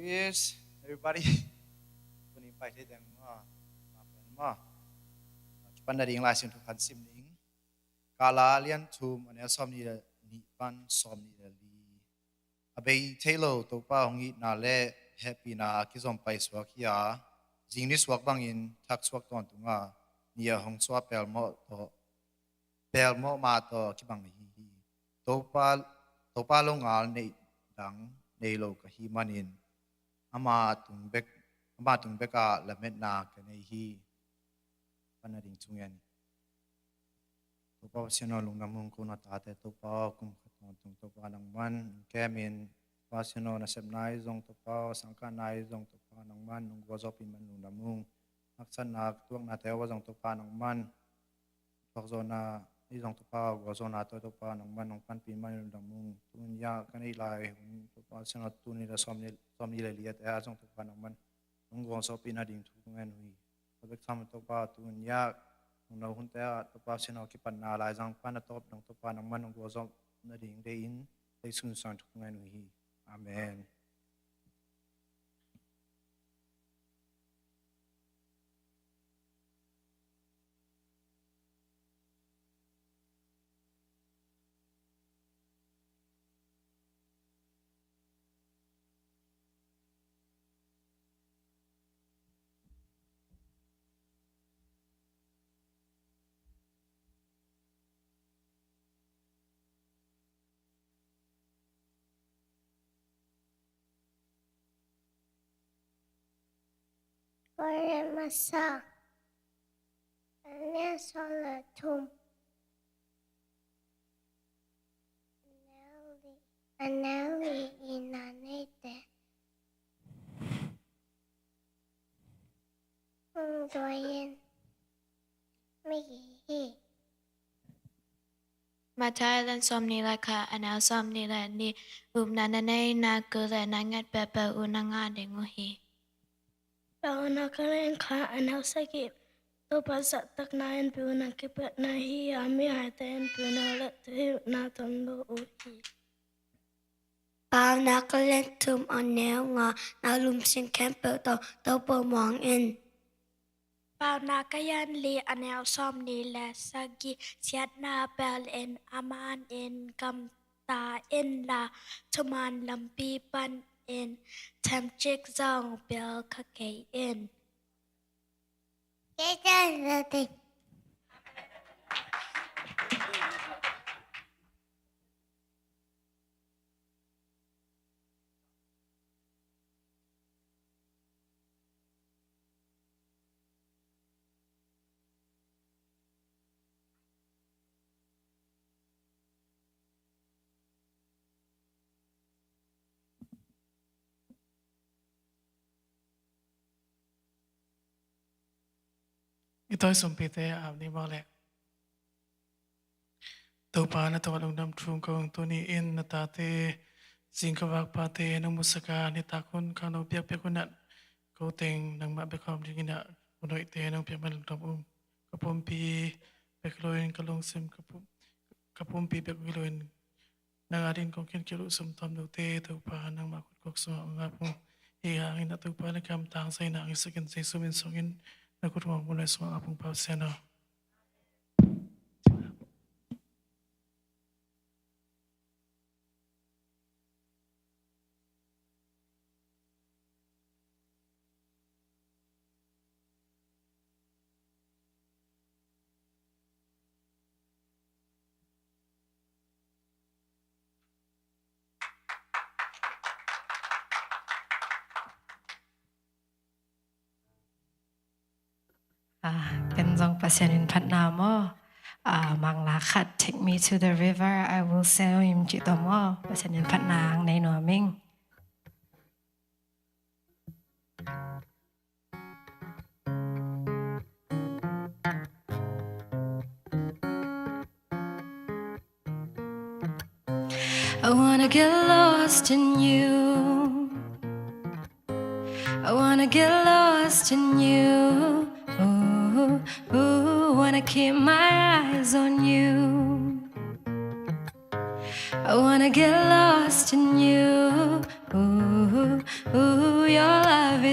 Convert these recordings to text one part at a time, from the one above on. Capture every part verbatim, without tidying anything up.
Cheers, everybody. Tuni pai thei teng maw, ma pen maw. Kipan na ding Lai Siangtho khat sim ding. Kala lian thum, a neu sawm nih le nih pan sawm nih le li. A bei thei lo Topa hong itna le hehpihna a kizom paisuak hi a, zing nisuak bangin thaksuak tawntung a, ni a hong suah pelmawh tawh, pelmawh mah tawh kibang ahi hi. Topa, Topa longal neih dang nei lo ka hih manin, ama tung bek, ama tung bekah lametna ka nei hi. Pan na ding thu ngen. Topa Pasian aw, lungdam ung, ko na tate Topa aw, kum khat tawntung Topa nangman hong kemin, Topa Pasian aw, nasepna ahi zong Topa aw, sangkahna ahi zong Topa nangman hong gualzawhpih man lungdam ung. Haksatna tuaknate ahi zong Topa nangman, thuakzawhna ahi zong Topa aw, gualzawhna tawh Topa nangman hong panpih man lungdam ung. Tuni a ka neih lai hun Topa Pasian aw, tuni le sawm nih, sawm nih le li ate ah zong Topa nangman hong gualzawhpih nading thu ngen uh hi. Tua bek tham Topa, tuni a hong no hunte ah Topa Pasian aw, kipatna laizang pan a tawp dong Topa nangman hong gualzawh nading deihin, leisun sang thu ngen uh hi. Amen. Korin masa, a neu sawm le thum, a neu li, a neu li in a neite. Hong duai in, mi hi hi. Matthai lian sawm nih le khat, a neu sawm nih le nih. Upna na neih, na kut le na nget peuhpeuh uh na ngah ding uh hi. Paunak lian khat, a neu sagih. Topa zahtakna in piuna kipatna hi a, mihaite in piuna le thuhilhna tam lo uh hi. Paunak lian thum, a neu nga. Na lungsim khempeuh tawh Topa muang in. Paunak lian li, a neu sawm nih le sagih. Siatna bel in a man in gamta inla, thuman lampi panin themcik zong pial kha kei in. I tawi sumpite a ap ni maw leh. Topa, na tungah lungdam thu kong ko, tuni in na tate, zing ka vakpate nong musak a, nitak hun khangno piakpiak hun ah ko teng nangmah bek khawm dingin ah, ka hun hoihte nong piak man lungdam ung. Ka pumpi bek hi loin, ka lungsim, ka pum-, ka pumpi bek hi loin, nang adingin kong khenkhial uh sum tawm note, Topa, nangmah khut khuak sungah ong ap ung. Hi hangin ah Topa, na kamtang zaina ong hisak in, Jesu min sungin na khut hong muan sungah ong ap ung, Pa Pasian aw. Ah, pen zong Pasian in phatna maw. Ah, Mangla khat, "Take me to the river, I will swim," cih tawh maw. Pasian in phatna ang nei nuam ing. I wanna get lost in you. I wanna get lost in you. Ooh, ooh, wanna keep my eyes on you. I wanna get lost in you. Ooh, ooh,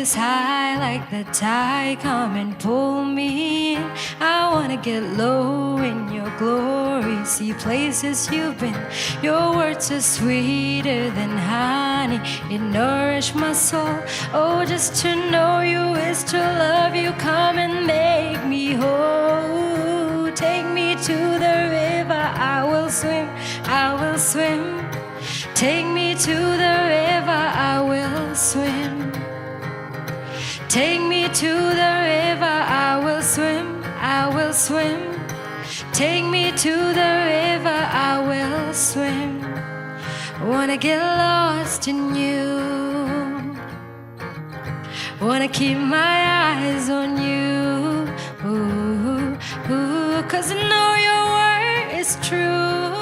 High like the tide, come and pull me in. I wanna get low in your glory, see places you've been. Your words are sweeter than honey, it nourished my soul. Oh, just to know you is to love you. Come and make me whole. Take me to the river, I will swim, I will swim. Take me to the river, I will swim. Take me to the river, I will swim, I will swim. Take me to the river, I will swim. Wanna get lost in you. Wanna keep my eyes on you. Ooh, ooh, 'cause I know your word is true.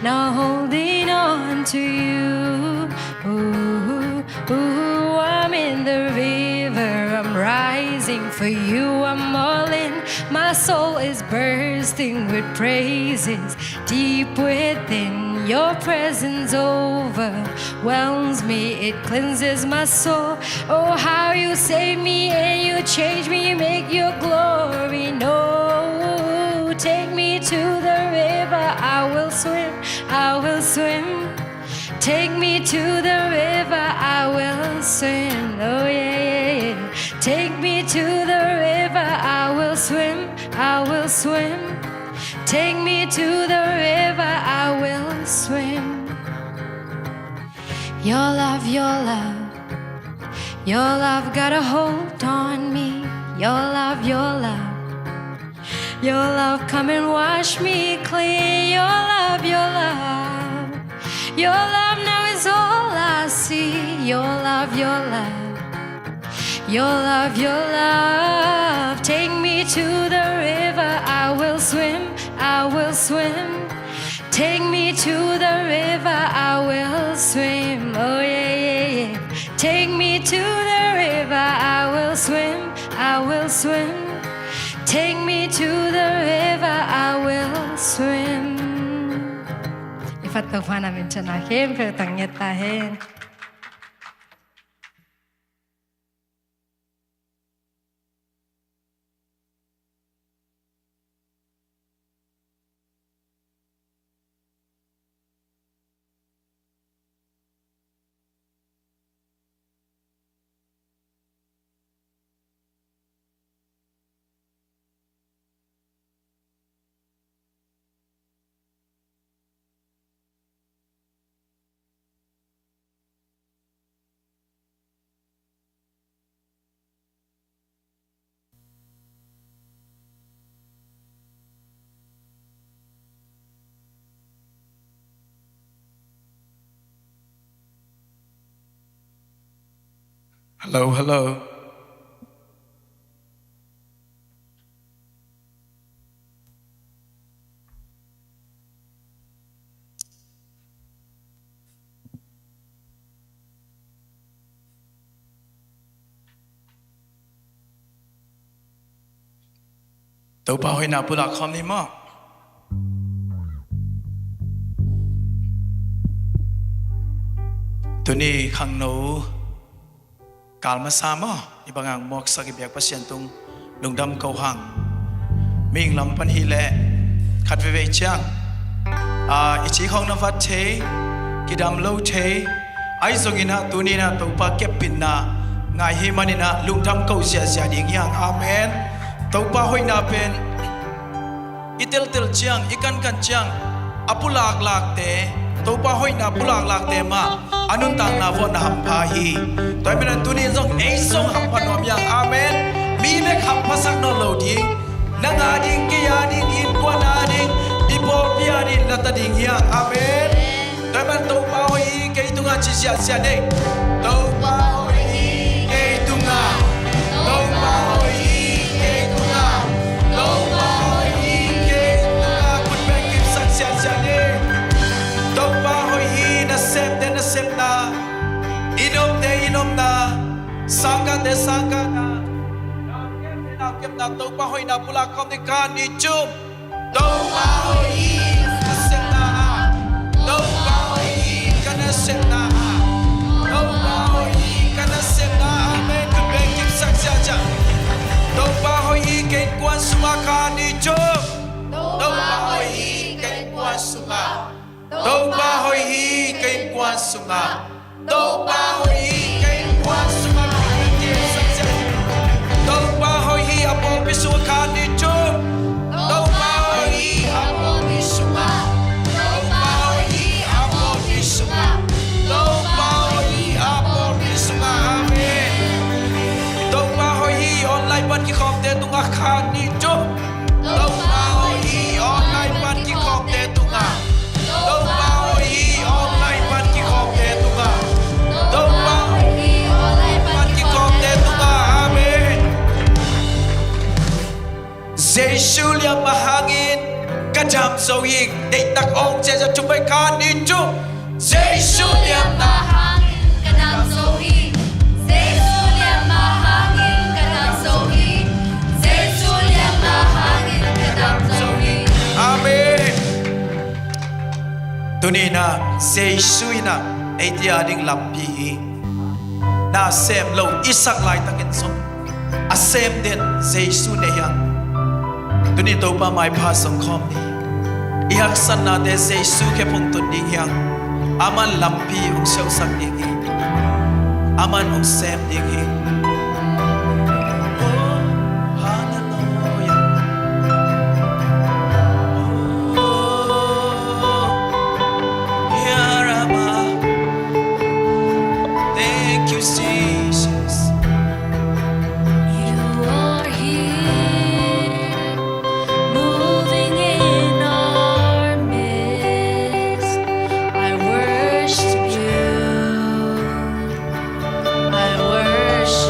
Now holding on to you. Ooh, ooh, I'm in the river, I'm rising for you, I'm all in. My soul is bursting with praises. Deep within, your presence overwhelms me, it cleanses my soul. Oh, how you save me and you change me, make your glory known. Take me to the river, I will swim, I will swim. Take me to the river, I will swim. Oh, yeah, yeah, yeah. Take me to the river, I will swim, I will swim. Take me to the river, I will swim. Your love, your love, your love got a hold on me. Your love, your love, your love, come and wash me clean. Your love, your love, your love now is all I see. Your love, your love, your love, your love, take me to the river. I will swim, I will swim. Take me to the river, I will swim. Oh, yeah, yeah, yeah. Take me to the river, I will swim, I will swim. Take me to the river, I will swim. I Topa'n a minthanna khempeuh tang nget ta hen. Hello, hello. Topa hoihna pulak khawm ni maw. Tuni khangno kal masa maw, i bang hang muaksak i biak Pasian tung lungdam ko hang. Mihing lam pan hi leh khat veivei ciang, a, i ci khawng na vat thei, kidam lo thei, ahi zongin ah tuni in ah Topa keppinna ngai hi manin ah lungdam ko ziahziah ding hi hang. Amen. Topa hoihna pen i teltel ciang, i kankan ciang, a pulaklakte, Topa hoihna pulaklakte mah a nuntakna vawhna hampha hi. Tua ahih manin tuni zong ei zong hampha nuam hi hang. Amen. Mi bek hamphasak nawn lo ding, nang a ding, kei a ding, innkuan a ding, i pawlpi a ding, la ta ding hi hang. Amen. Tua ahih manin Topa hoih hi kei tungah ci ziahziah ni. Topa hoih hi kei tungah. Topa hoih hi kei tungah. Topa hoih hi kei tungah. Khut beng kipsak ziahziah ni. Topa hoih hi, nasemte nasepna, i nopte i nopna, sangkahte sangkahna, na kepna, na kepna, Topa hoihna pulak khawm ni, khat, nih, thum. Topa hoih hi ka nasepna ah. Topa hoih hi ka nasepna ah. Topa hoih hi sungah. Topa hoih hi, kei innkuan sungah, kei innkuan sungah. Topa hoih hi, a pawlpi sungah khan ni cu. Topa hoih hi, a pawlpi sungah. Topa hoih hi, a pawlpi sungah. Topa hoih hi, a pawlpi sungah. Amen. Topa hoih hi, online pan kikhawmte tungah khan ni cu. Topa hoih hi, online pan kikhawmte tungah. Topa hoih hi, online pan kikhawmte tungah. Topa hoih hi, online pan kikhawmte tungah. Amen. Jesu liamma hangin ka dam zo hi. Deihtak awng ciacia tum pai khan ni cu. Jesu liamma hangin ka dam zo hi. Jesu liamma hangin ka dam zo hi. Jesu liamma hangin ka dam zo hi. Amen. Tuni-in ah Jesu in ah eite a ding lampi hi. Na sem lo i sak laitakin zong a sem den Jesu nei hi. Tuni Topa maipha zong khawm ni. I haksatnate Jesu khe phungtun ding hi. Aman lampi hong siausak ding hi. Aman hong sem ding hi. Oh, hallelujah. Oh, yarama. Thank you, Jesus. You are here, moving in our midst. I worship you. I worship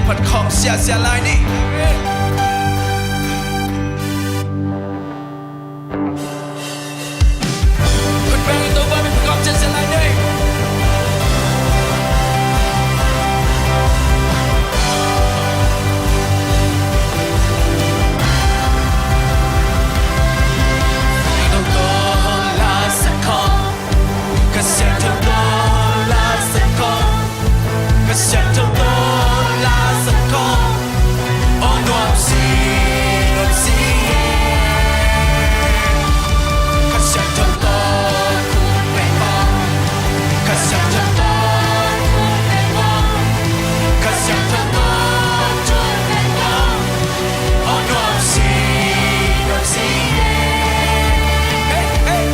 Phat khawm ziahziah lai ni. Khut beng in Topa min phat khawm ziahziah lai ni. Ka siangtho tawh la sak khawm. Ka siangtho tawh la sak khawm. Aw nuam si, nuam si e. Ka siangtho tawh khut beng khawm. Ka siangtho tawh khut beng khawm. Ka siangtho tawh khut beng khawm. Aw nuam si, nuam si e. Hey, hey.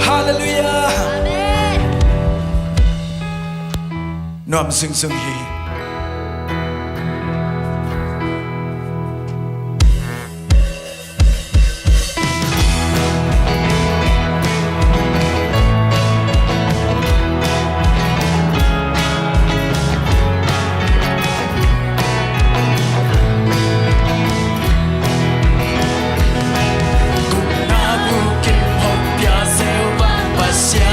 Halleluiah. Amen. Nuam zungzung hi. Gupna bukim hong pia Jehovah Pasian.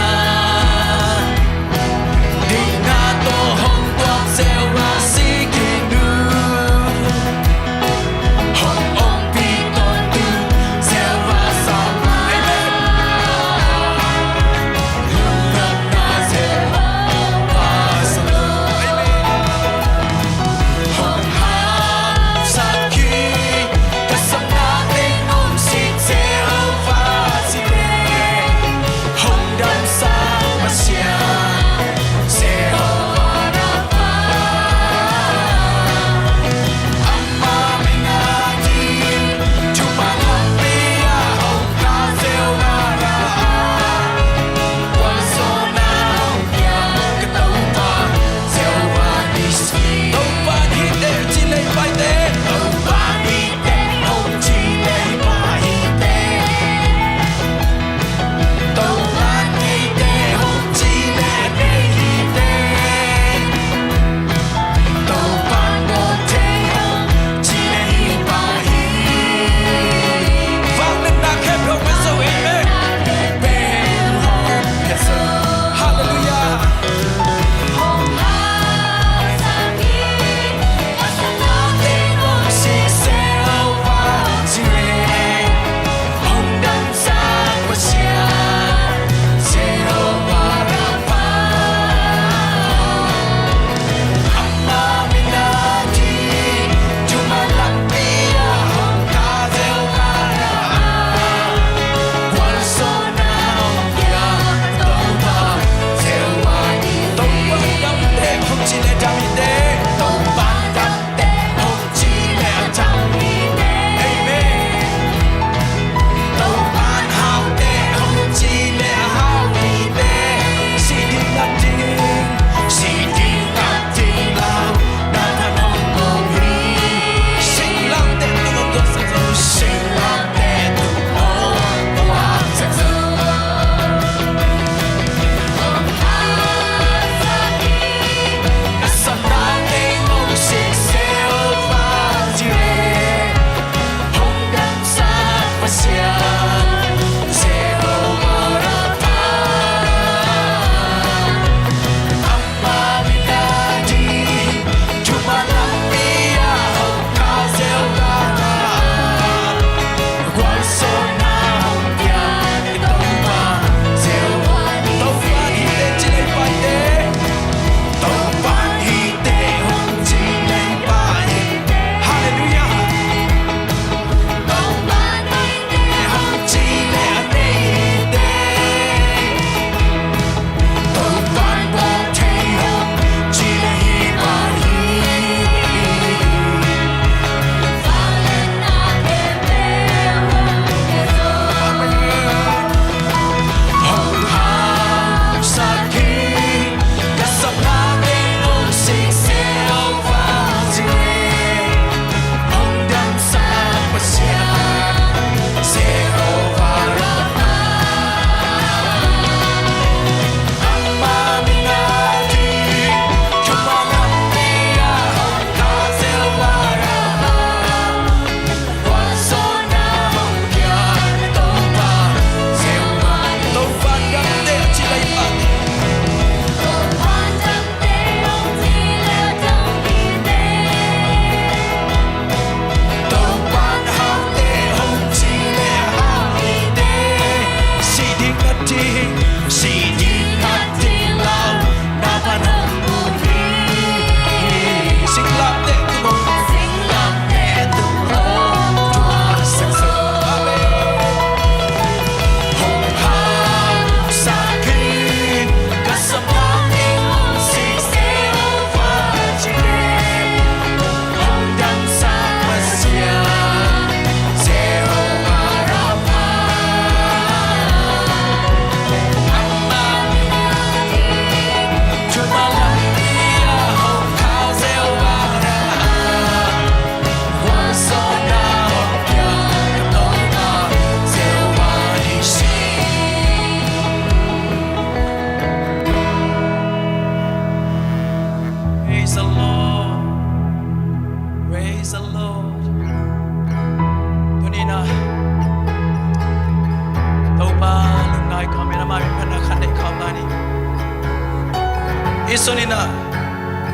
Jesuh in ah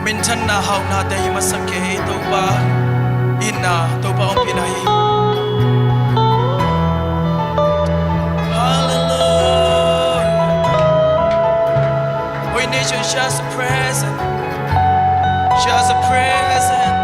minthanna hauhnate i masak kei, Topa in ah Topa ompihna hi. Hallelujah. We need you just present. Just present.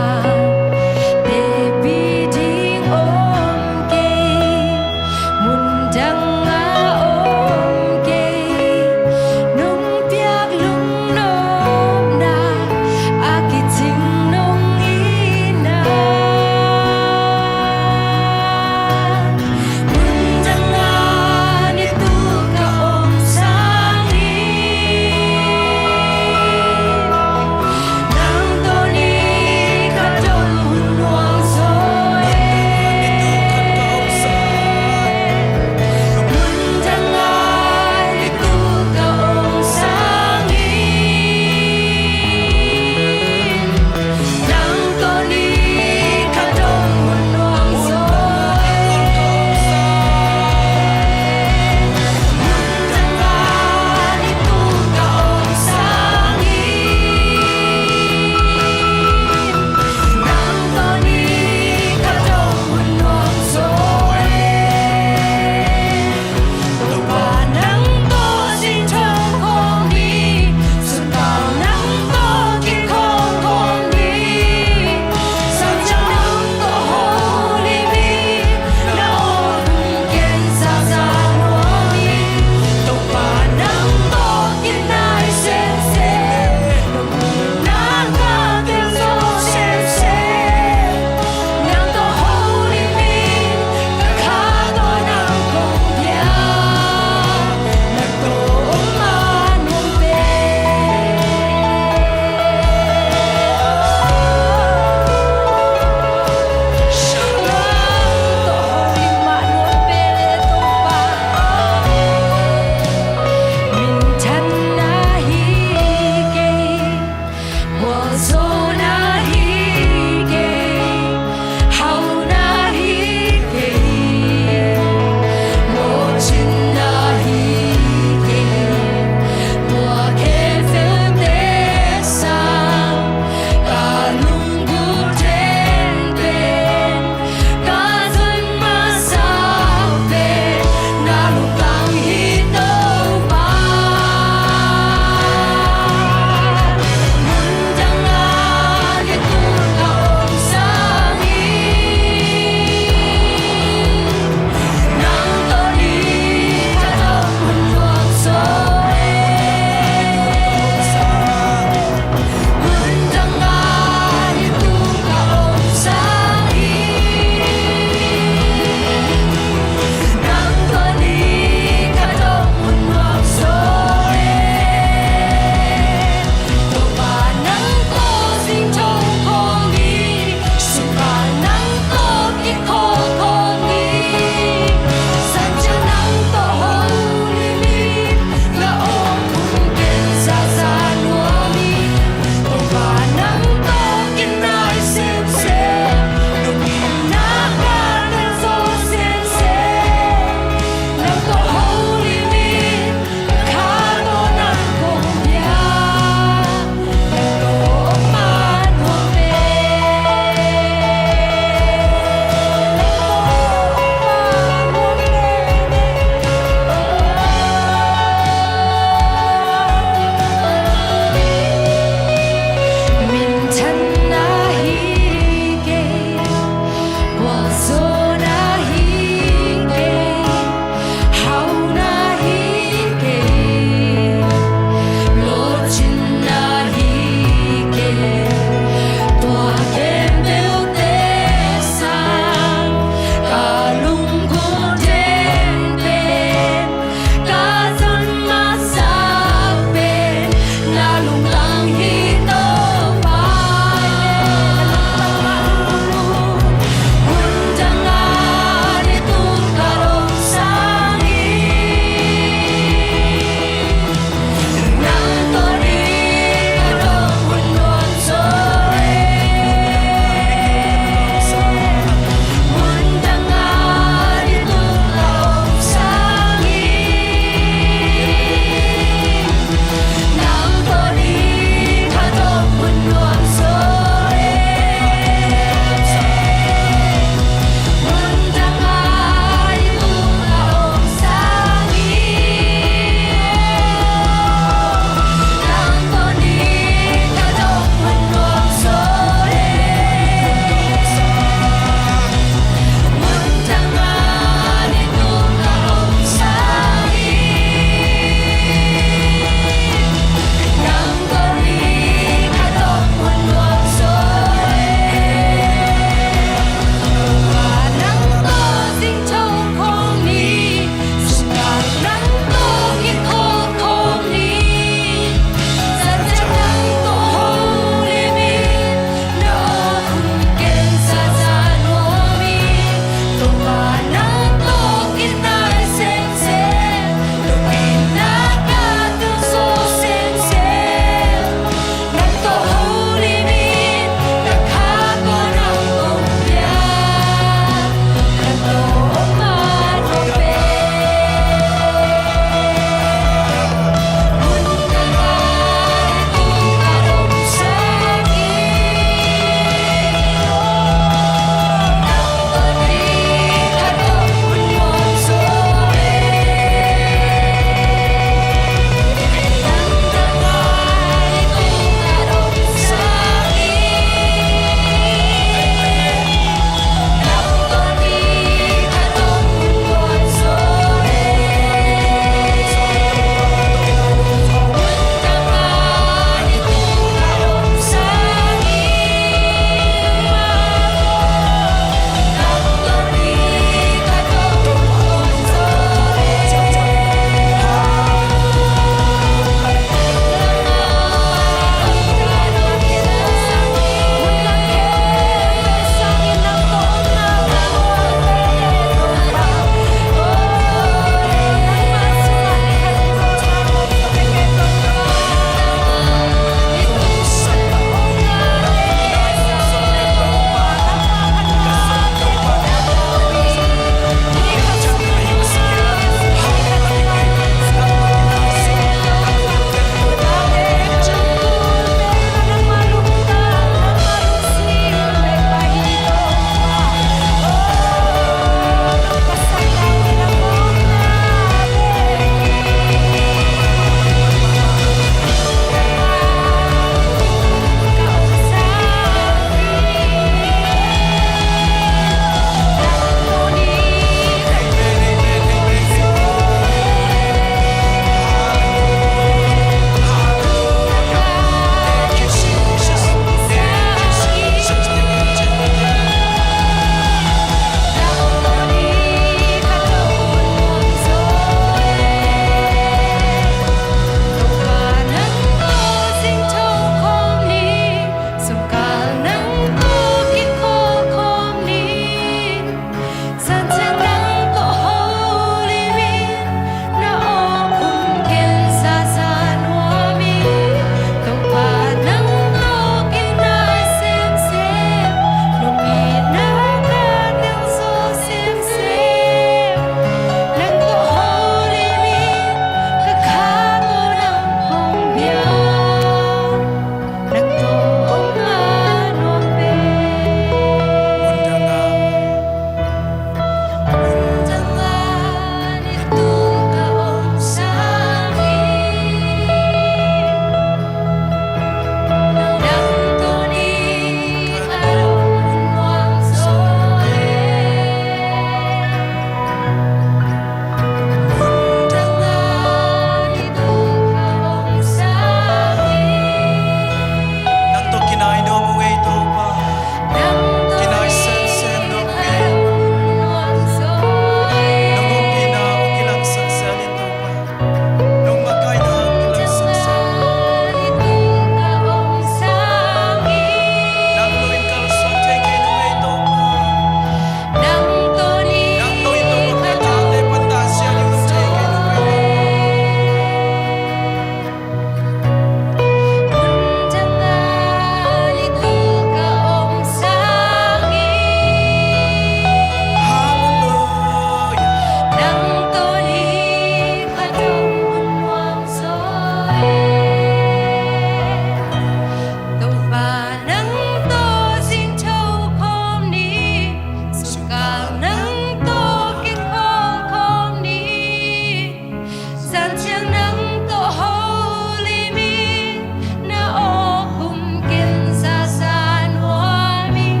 Nang tawh holim in, na awk hum ken zaza nuam in,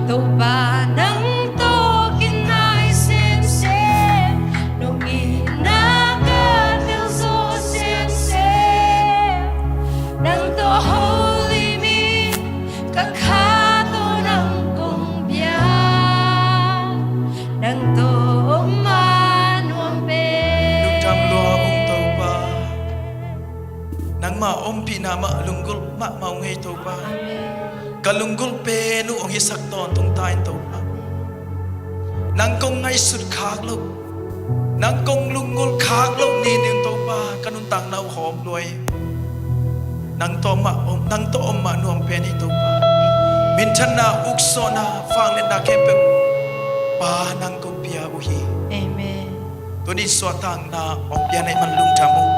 Topa nang tawh kinai semsem, nong itna ka telzaw semsem. Nang tawh holim in, ka kha tawh nang kong piak, nang tawh om ma nuam pen. Lungdam lua ung Topa. Nangmah ompihna mah lunggulh mahmah ung ei Topa. Amen. Ka lunggulh pen uh hong hisak tawntung ta in Topa. Nang kong ngaihsut khak loh, nang kong lunggulh khak loh ni ning Topa, ka nuntakna uh hawm lua hi. Nang tawh mah om, nang tawh om mah nuam pen hi Topa. Minthanna, uksawhna, vangliatna khempeuh Pa nang kong pia uh hi. Amen. Tuni suahtakna hong pia na hih man lungdam ung.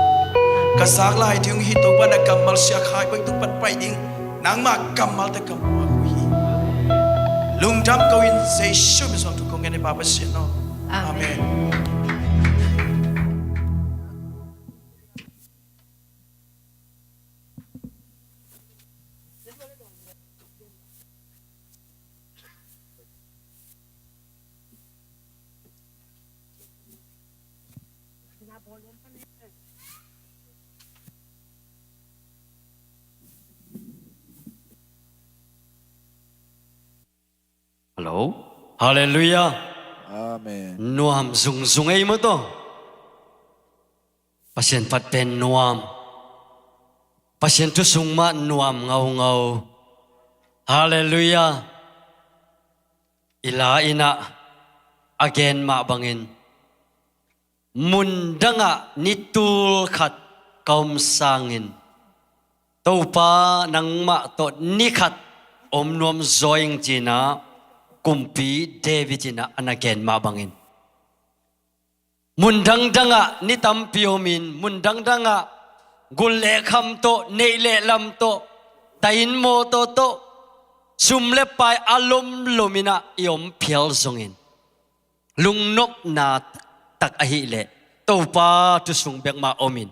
Ka zak lai ding uh hi Topa, na kammal siakhai bek tung pan pai ding, nangmah kammalte ka muak uh hi. Lungdam ko in Jesu min suang thu kong ngen hi Pa Pasian aw. Amen. Amen. Hello. Halleluiah. Amen. Nuam zungzung ei maw taw. Pasian phat pen nuam. Pasian thu sung mah nuam ngaungau. Halleluiah. I la in ah a gen mah bangin, mun dangah ni tul khat ka om sangin Topa nangmah tawh ni khat om nuam zaw ing ci-in ah Kumpi David in ah a na gen mah bangin, mun dangdangah ni tampi omin, mun dangdangah gul le kham tawh, neih le lam tawh, ta inn mawtaw tawh, sum le pai a lomlom in ah i om phial zongin, lungnopna taktak ahih leh Topa thu sung bek mah omin,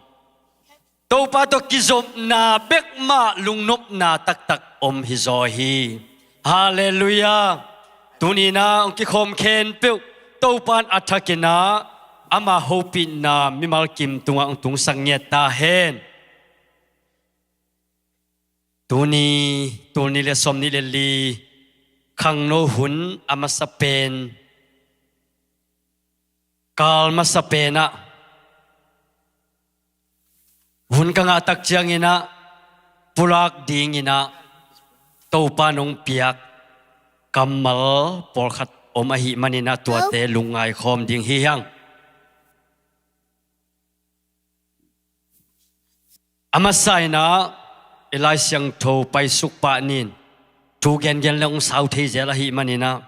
Topa tawh kizopna bek mah lungnopna taktak om hi zaw hi. Halleluiah. Tuni in ah hong kikhawm khempeuh Topa in a thak in ah ama hopihna mimal kim tungah hong tungsak ngiat ta hen. Tuni, tul nih le sawm nih le li khangno hun a masa pen, kal masa pen ah hun ka ngah tak ciangin ah pulak dingin ah Topa in hong piak kammal pawlkhat om ahih manin ah tuate lungngai khawm ding hi hang. A masa in ah i Lai Siangtho paisuk pah ni in, thu gengen le hong sau thei zel ahih manin ah,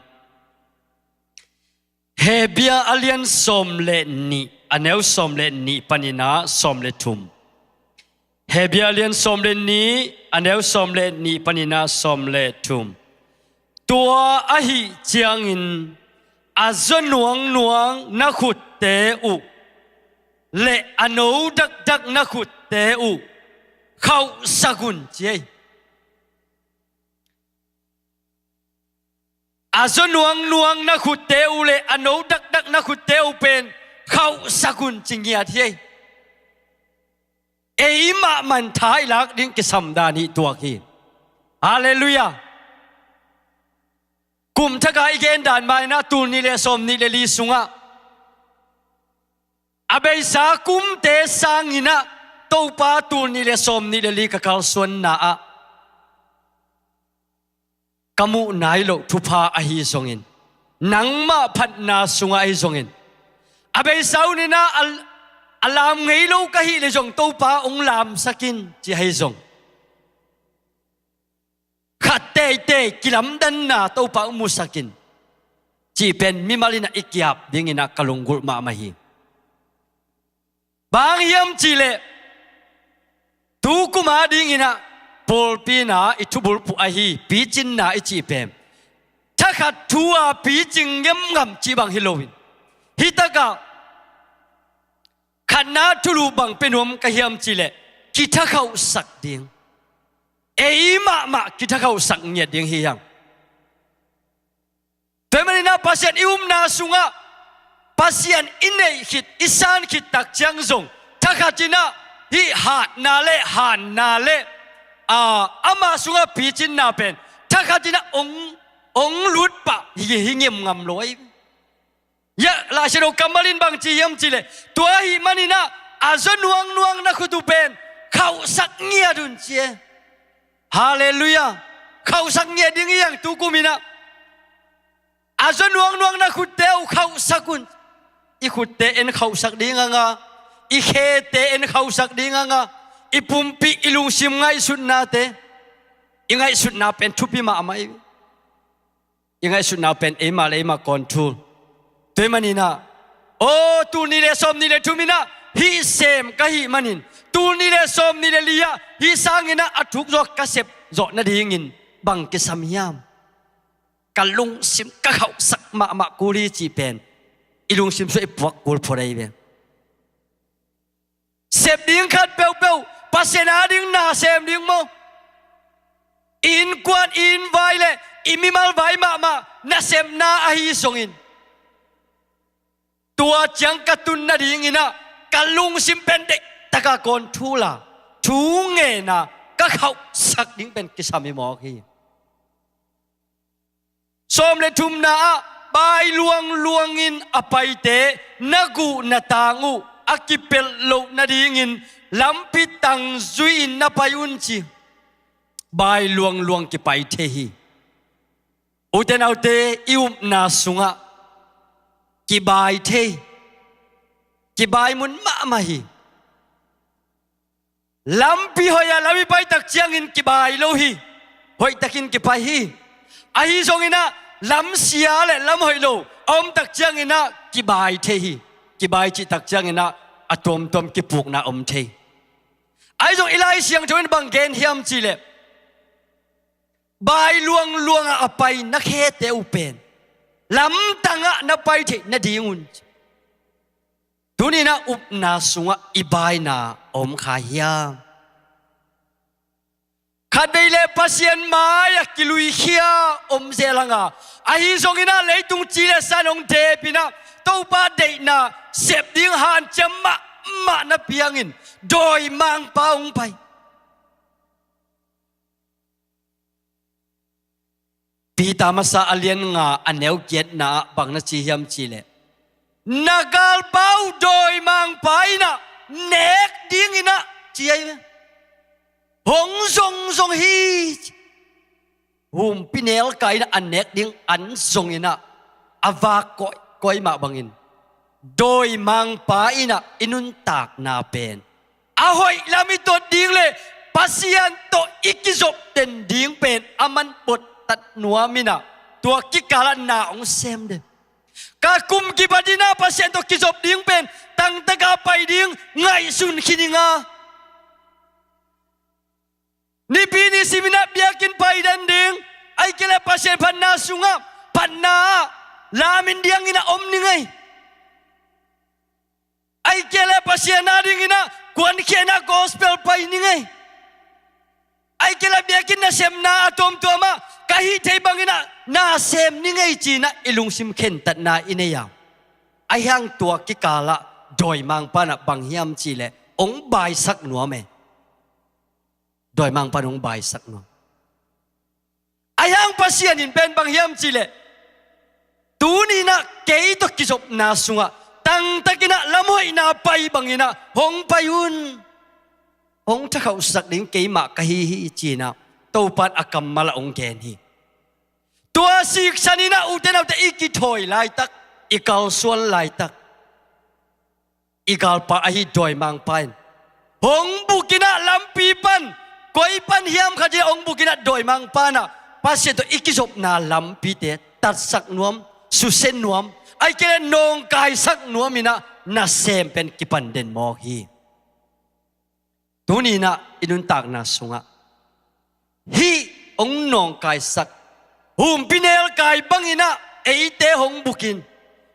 Hebru a lian sawm le nih, a neu sawm le nih panin ah sawm le thum. Hebru a lian sawm le nih, a neu sawm le nih panin ah sawm le thum. Tua ahih ciangin a zaw nuangnuang na khutte uh le a no dakdak na khutte uh khauhsak un, ci hi. A zaw nuangnuang na khutte uh le a no dakdak na khutte uh pen khauhsak un, ci ngiat hi. Eimah mah in tha i lak ding kisam dan hi tuak hi. Halleluiah. Kum thak a i gen dan mah in ah tul nih le sawm nih le li sungah a beisa kumte sangin ah Topa tul nih le sawm nih le li ka kalsuanna ah ka muh nai loh thupha ahi zongin, nangmah phatna sungah ahi zongin, a beisa hun in ah a, a lam ngei lo ka hih leh zong Topa hong lamsak in, ci ahi zong, khat teitei kilamdanna Topa hong musak in, cih pen mimal in ah i ki-ap dingin ah ka lunggulh mahmah hi. Bang hiam cih leh, tu kum a dingin ah pawlpi in ah i thubulphuh ahi picinna i cih pen thakhat thu a picing ngemngam cih bang hi loin, hi tak ah Khatna thulu bang pia nuam ka hiam cih leh kithakhauhsak ding. Ei mahmah kithakhauhsak ngiat ding hi hang. Tua ahih manin ah Pasian i upna sungah Pasian i neih khit, i san khit tak ciang zong thakhat in ah hih hatna le hanna le, aa, ama sungah picinna pen thakhat in ah ong, ong lut pah hi, hi ngem ngam lo ahi. Hiah Lai Siangtho kammal in bang ci hiam cih leh, tua ahih manin ah a zaw nuangnuang na khut uh pen khauhsak ngiat un ci e. Halleluiah. Khauhsak ngiat ding hi hang tu kum in ah. A zaw nuangnuang na khutte uh khauhsak un. I khutte en khauhsak ding hang a, i khete en khauhsak ding hang a, i pumpi, i lungsim ngaihsutnate, i ngaihsutna pen thupi mahmah hi. I ngaihsutna pen eimah le eimah control. Tua ahih manin ah, aw, tul nih le sawm nih le thum in ah hih sem ka hih manin, tul nih le sawm nih le li ah hih sangin ah a thuk zawh ka sep zawh nadingin bang kisam hiam? Ka lungsim ka khauhsak mahmah kul hi cih pen i lungsim sungah i puak kul phot ahi ve. Sep ding khat peuhpeuh, Pasian a ding na sem ding maw? I innkuan, i innvai le i mimal vai mahmah nasepna ahi zongin, tua ciang ka tun nadingin ah ka lungsim pen deihtak a control a, thu ngen a ka khauhsak ding pen kisam hi mawk hi. Sawm le thumna ah, bai luangluangin a paite na guh na tang uh a kipelh loh nadingin lampi tang zui-in na pai un ci. Bai luangluang kipai thei hi. Ute naute, i upna sungah kibai thei, kibai mun mahmah hi. Lampi hoih ah lam i pai tak ciangin kibai lo hi. Hoihtakin kipai hi. Ahi zongin ah lam sia le lam hoih lo a om tak ciangin ah kibai thei hi. Kibai cih tak ciangin ah a tuamtuam kipukna om thei. Ahi zong i Lai Siangtho in bang gen hiam cih leh, bai luangluang ah a pai na khete uh pen lamtang ah na pai theih nadingun, tuni-in ah upna sungah i baina a om kha hiam? Khatvei le Pasian mai-ah kiluikhia om zel hang a, ahi zongin ah leitung ci le san hong dep in ah Topa deihna sep ding hanciam mahmah napi hangin dawimangpa hong pai. Peter masa a lian nga a neu giatna ah bang na ci hiam cih leh, na galpa uh dawimangpa in ah nek dingin ah ci ahi ve. Hong zongzong hi. Humpinelkai in ah a nek ding an zongin ah a vak kawikawi mah bangin dawimangpa in ah i nuntakna pen a hoih lam i tot ding le Pasian tawh i kizop den ding pen a man bottat nuam in ah tua kikalah na hong sem den. Ka kum kipat in ah Pasian tawh kizop ding pen tangtaka pai ding ngaihsun khin ing a, nipi ni sim in ah biakinn pai den ding, ahih kei leh Pasian phatna sungah phatna ah lamin diangin ah om ning ei. Ahih kei leh Pasian a dingin ah kuankhia in ah gospel pai ning ei. Ahih kei leh biakinn nasepna a tuamtuam ah ka hih theih bangin ah na sem ning ei ci-in ah i lungsim khentatna i nei a, ahi hang tua kikalah dawimangpa in ah bang hiam cih leh hong baisak nuam e. Dawimangpa in hong baisak nuam. Ahi hang Pasian in pen bang hiam cih leh, tuni-in ah kei tawh kizopna sungah tangtakin ah lamhoihna pai bangin ah hong pai un. Hong thakhauhsak ding keimah ka hi hi ci-in ah Topa in a kammal ah hong gen hi. Tua siksan in ah ute naute i kithawi laitak, i kalsuan laitak, i galpa ahi dawimangpa in hong buk in ah lampi pan, koi pan hiam khat in ah hong buk in ah dawimangpa in ah Pasian tawh i kizopna lampite tatsak nuam, susia nuam, ahih kei leh nawngkaisak nuam in ah nasem pen kipan den mawk hi. Tuni-in ah i nuntakna sungah hih hong nawngkaisak, humpinelkai bangin ah eite hong bukin,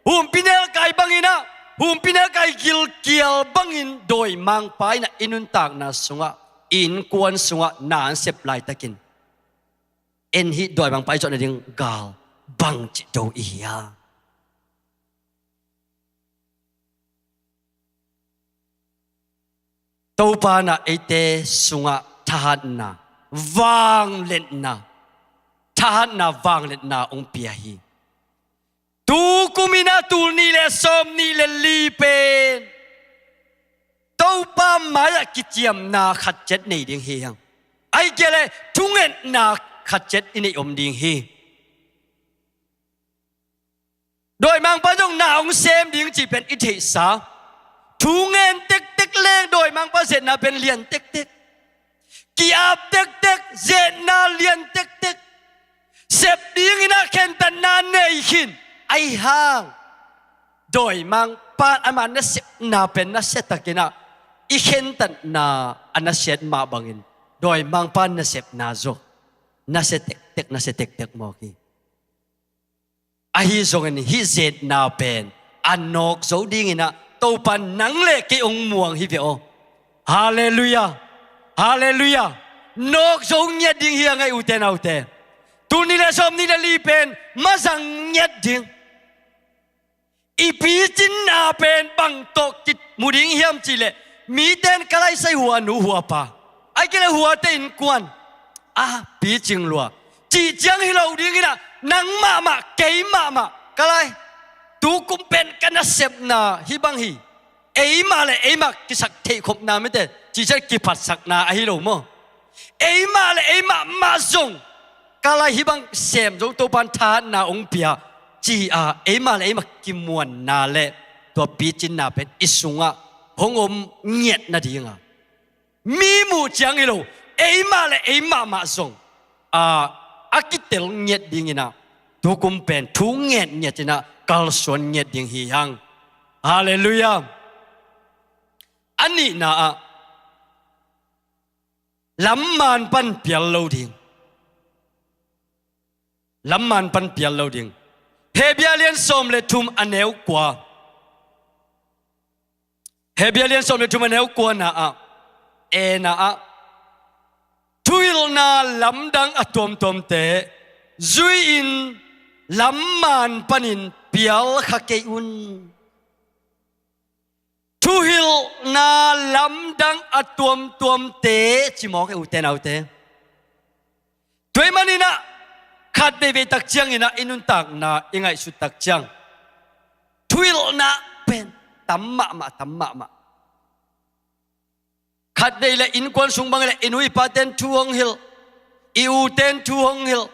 humpinelkai bangin ah Humpinelkai gilkial bangin dawimangpa in ah i nuntakna sungah, i innkuan sungah na an sep laitakin, en hih dawimangpa i zawh nading gal bangci do i hia? Topa in ah eite sungah thahatna, vangliatna, thahatna vangliatna hong pia hi. Tukum in ah tul nih le sawm nih le li pen Topa mai-ah kiciamna khat ciat nei ding hi hang. Ahih kei leh thungetna khat ciat i neih om ding hi. Dawimangpa zong na hong sem ding cih pen i theihsa. Thu ngen tektek leng dawimangpa zetna pen lian tektek. Ki-ap tektek, zetna lian tektek. Sep dingin ah khentatna nei khin. Ahi hang dawimangpa ama nasepna pen nasia takin ah i khentatna a nasiat mah bangin dawimangpa nasepna zong nasia tektek, nasia tektek mawk hi. Ahi zongin hih zetna pen a nawk zo dingin ah Topa nang le kei hong muang hi ve aw. Halleluiah. Halleluiah. Nawk zo ngiat ding hi a ngai, ute naute. Tul nih le sawm nih le li pen mazang ngiat ding. I picinna pen bang tawh kimu ding hiam cih leh, mite in ka lai sai hua nu hua pa, ahih kei leh huate innkuan a picing lua cih ciang hi lo dingin ah, nang mahmah, kei mahmah, ka lai, tukum pen ka nasepna hih bang hi. Eimah le eimah kisak theihkhopna mite, cih ciang kiphatsakna ahi lo maw. Eimah le eimah mah zong ka lai hih bang sem zong Topa in thahatna hong pia ci-a, eimah le eimah kimuanna le tua picinna pen i sungah hong om ngiat nadinga, mi muh ciang hi lo, eimah le eimah mah zong a, a kitel ngiat dingin ah, tukum pen thu ngen ngiat in ah kalsuan ngiat ding hi hang. Halleluiah. A nihna ah, lamman pan pial lo ding. Lamman pan pial lo ding. Hebru lian sawm le thum a neu kua. Hebru lian sawm le thum a neu kuana ah, ena ah, thuhilhna lamdang a tuamtuamte zui-in lamman panin pial kha kei un. Thuhilhna lamdang a tuamtuamte ci mawk e, ute naute. Tua ahih manin ah khat veivei tak ciangin ah i nuntakna i ngaihsut tak ciang, thuhilhna pen tam mahmah, tam mahmah. Khat vei le innkuan sung bang le i nu i pate'n thu hong hilh, i ute'n thu hong hilh,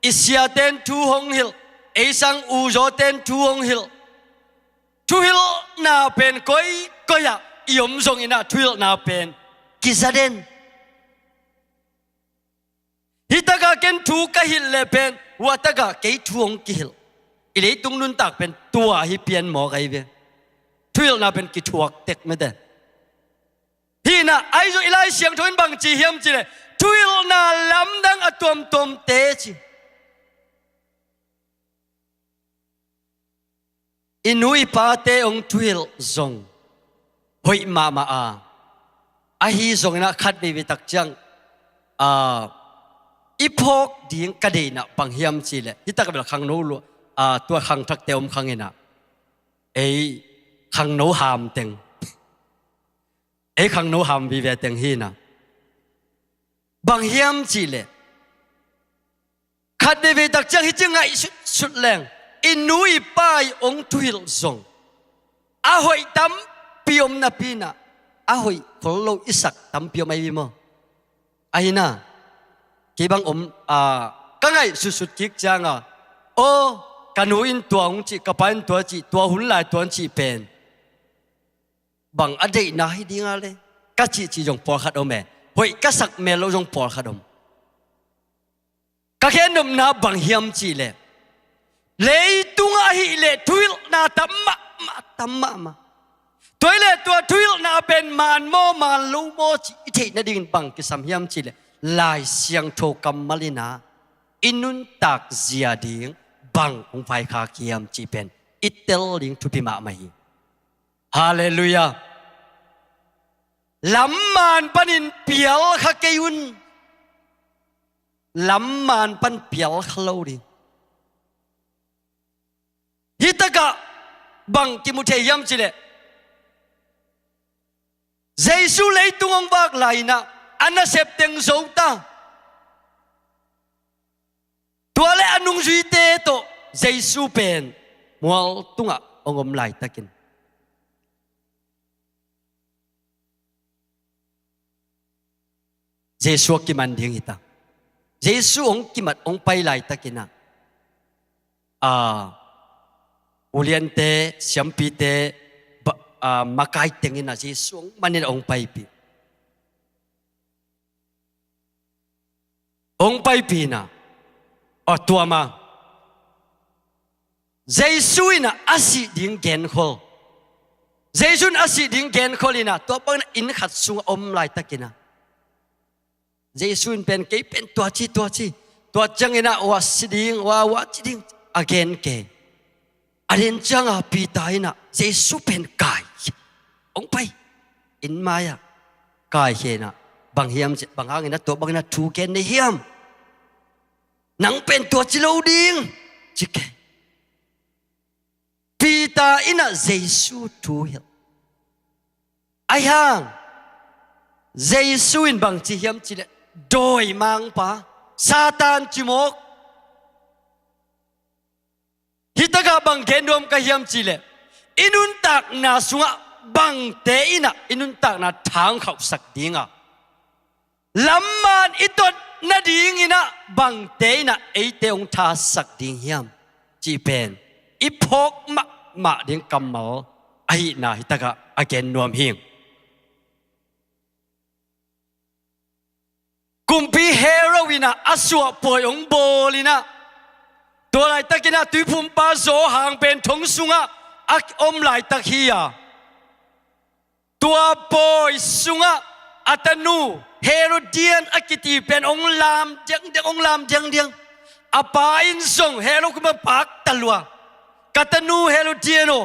i siate'n thu hong hilh, ei sang u zawte'n thu hong hilh. Thuhilhna pen koikoi ah i om zongin ah thuhilhna pen kiza den. Hih takah ken thu ka hilh leh pen hua takah kei thu hong kihilh. I leitung nuntak pen tua hi pian mawk ahi ve. Thuhilhna pen kithuak tek mete. Hih in ah, ahi zong i Lai Siangtho in bang ci hiam cih leh, thuhilhna lamdang a tuamtuamte ci. I nu i pate hong thuhilh zong hoih mahmah a, ahi zongin ah khat veivei tak ciang, a, i phawk ding ka deihna bang hiam cih leh, hih takah bel khangno lua, a, tua khangthakte om khang in ah, ei khangno ham teng, ei khangno ham vive teng hi in ah. Bang hiam cih leh, khat veivei tak ciang hih ci ngaihsutsut leng, i nu i pa i hong thuhilh zong a hoih tampi om napi in ah, a hoih khol lo i sak tampi om ahi maw. Ahi in ah, kei bang om, a, ka ngaihsutsut kik ciang a, aw, ka nu in tua hong cih, ka pa in tua cih, tua hun lai tua hong cih pen bang a deihna hi ding a le, ka cihcih zong pawlkhat om e. Hoih ka sak mel lo zong pawlkhat om. Ka khennopna bang hiam cih leh, leitung ahih leh thuhilhna tam mahmah, tam mahmah. Tua hi leh tua thuhilhna pen maan maw, maan lo maw cih i theih nadingin bang kisam hiam cih leh, Lai Siangtho kammal in ah i nuntak zia ding bang hong vaikhak hiam cih pen i tel ding thupi mahmah hi. Halleluiah. Lamman panin pial kha kei un. Lamman pan pial kha lo ding. Hi takah bang kimu thei hiam cih leh, Jesu leitung hong vak lai-in ah a nasep teng zo ta. Tua le a nungzuite tawh Jesu pen mual tungah hong om laitakin, Jesu a kiman ding hi ta. Jesu hong kimat hong pai laitakin ah, a, uliante, siampite, ba-, a, makai teng in ah Jesu hong man in ah hong paipih. Hong paipih in ah, a, tua mah Jesu in ah a sih ding genkhol. Jesu in a sih ding genkhol in ah, tua bangin ah inn khat sungah om laitakin ah, Jesu in pen, kei pen tua ci, tua ci, tua ciangin ah ua si ding, ua, ua ci ding, a gen kei. A den ciangah Peter in ah Jesu pen kai, hong pai, inn mai-ah kaikhia in ah, bang hiam ci, bang hangin ah tua bangin ah thu gen na hiam? Nang pen tua ci lo ding, ci kei. Peter in ah Jesu thu hilh. Ahi hang Jesu in bang ci hiam cih leh, dawimangpa, Satan cimawk. Hi takah bang gen nuam ka hiam cih leh, i nuntakna sungah bangte in ah i nuntakna thangkhauhsak ding a, lamman i tot nadingin ah bangte in ah eite hong thasak ding hiam cih pen i phawk mahmah ding kammal ahihna hi takah a gen nuam hi. Kumpi Herod in ah a suahpuai hong bawl in ah, tua laitakin ah Tuiphumpa Johan pen thong sungah a om laitak hi a, tua pawi sungah a tanu Herodian a kiti pen hong lam diangdiang, hong lam diangdiang. A pa in zong Herod kumah pakta lua, ka tanu Herodian aw,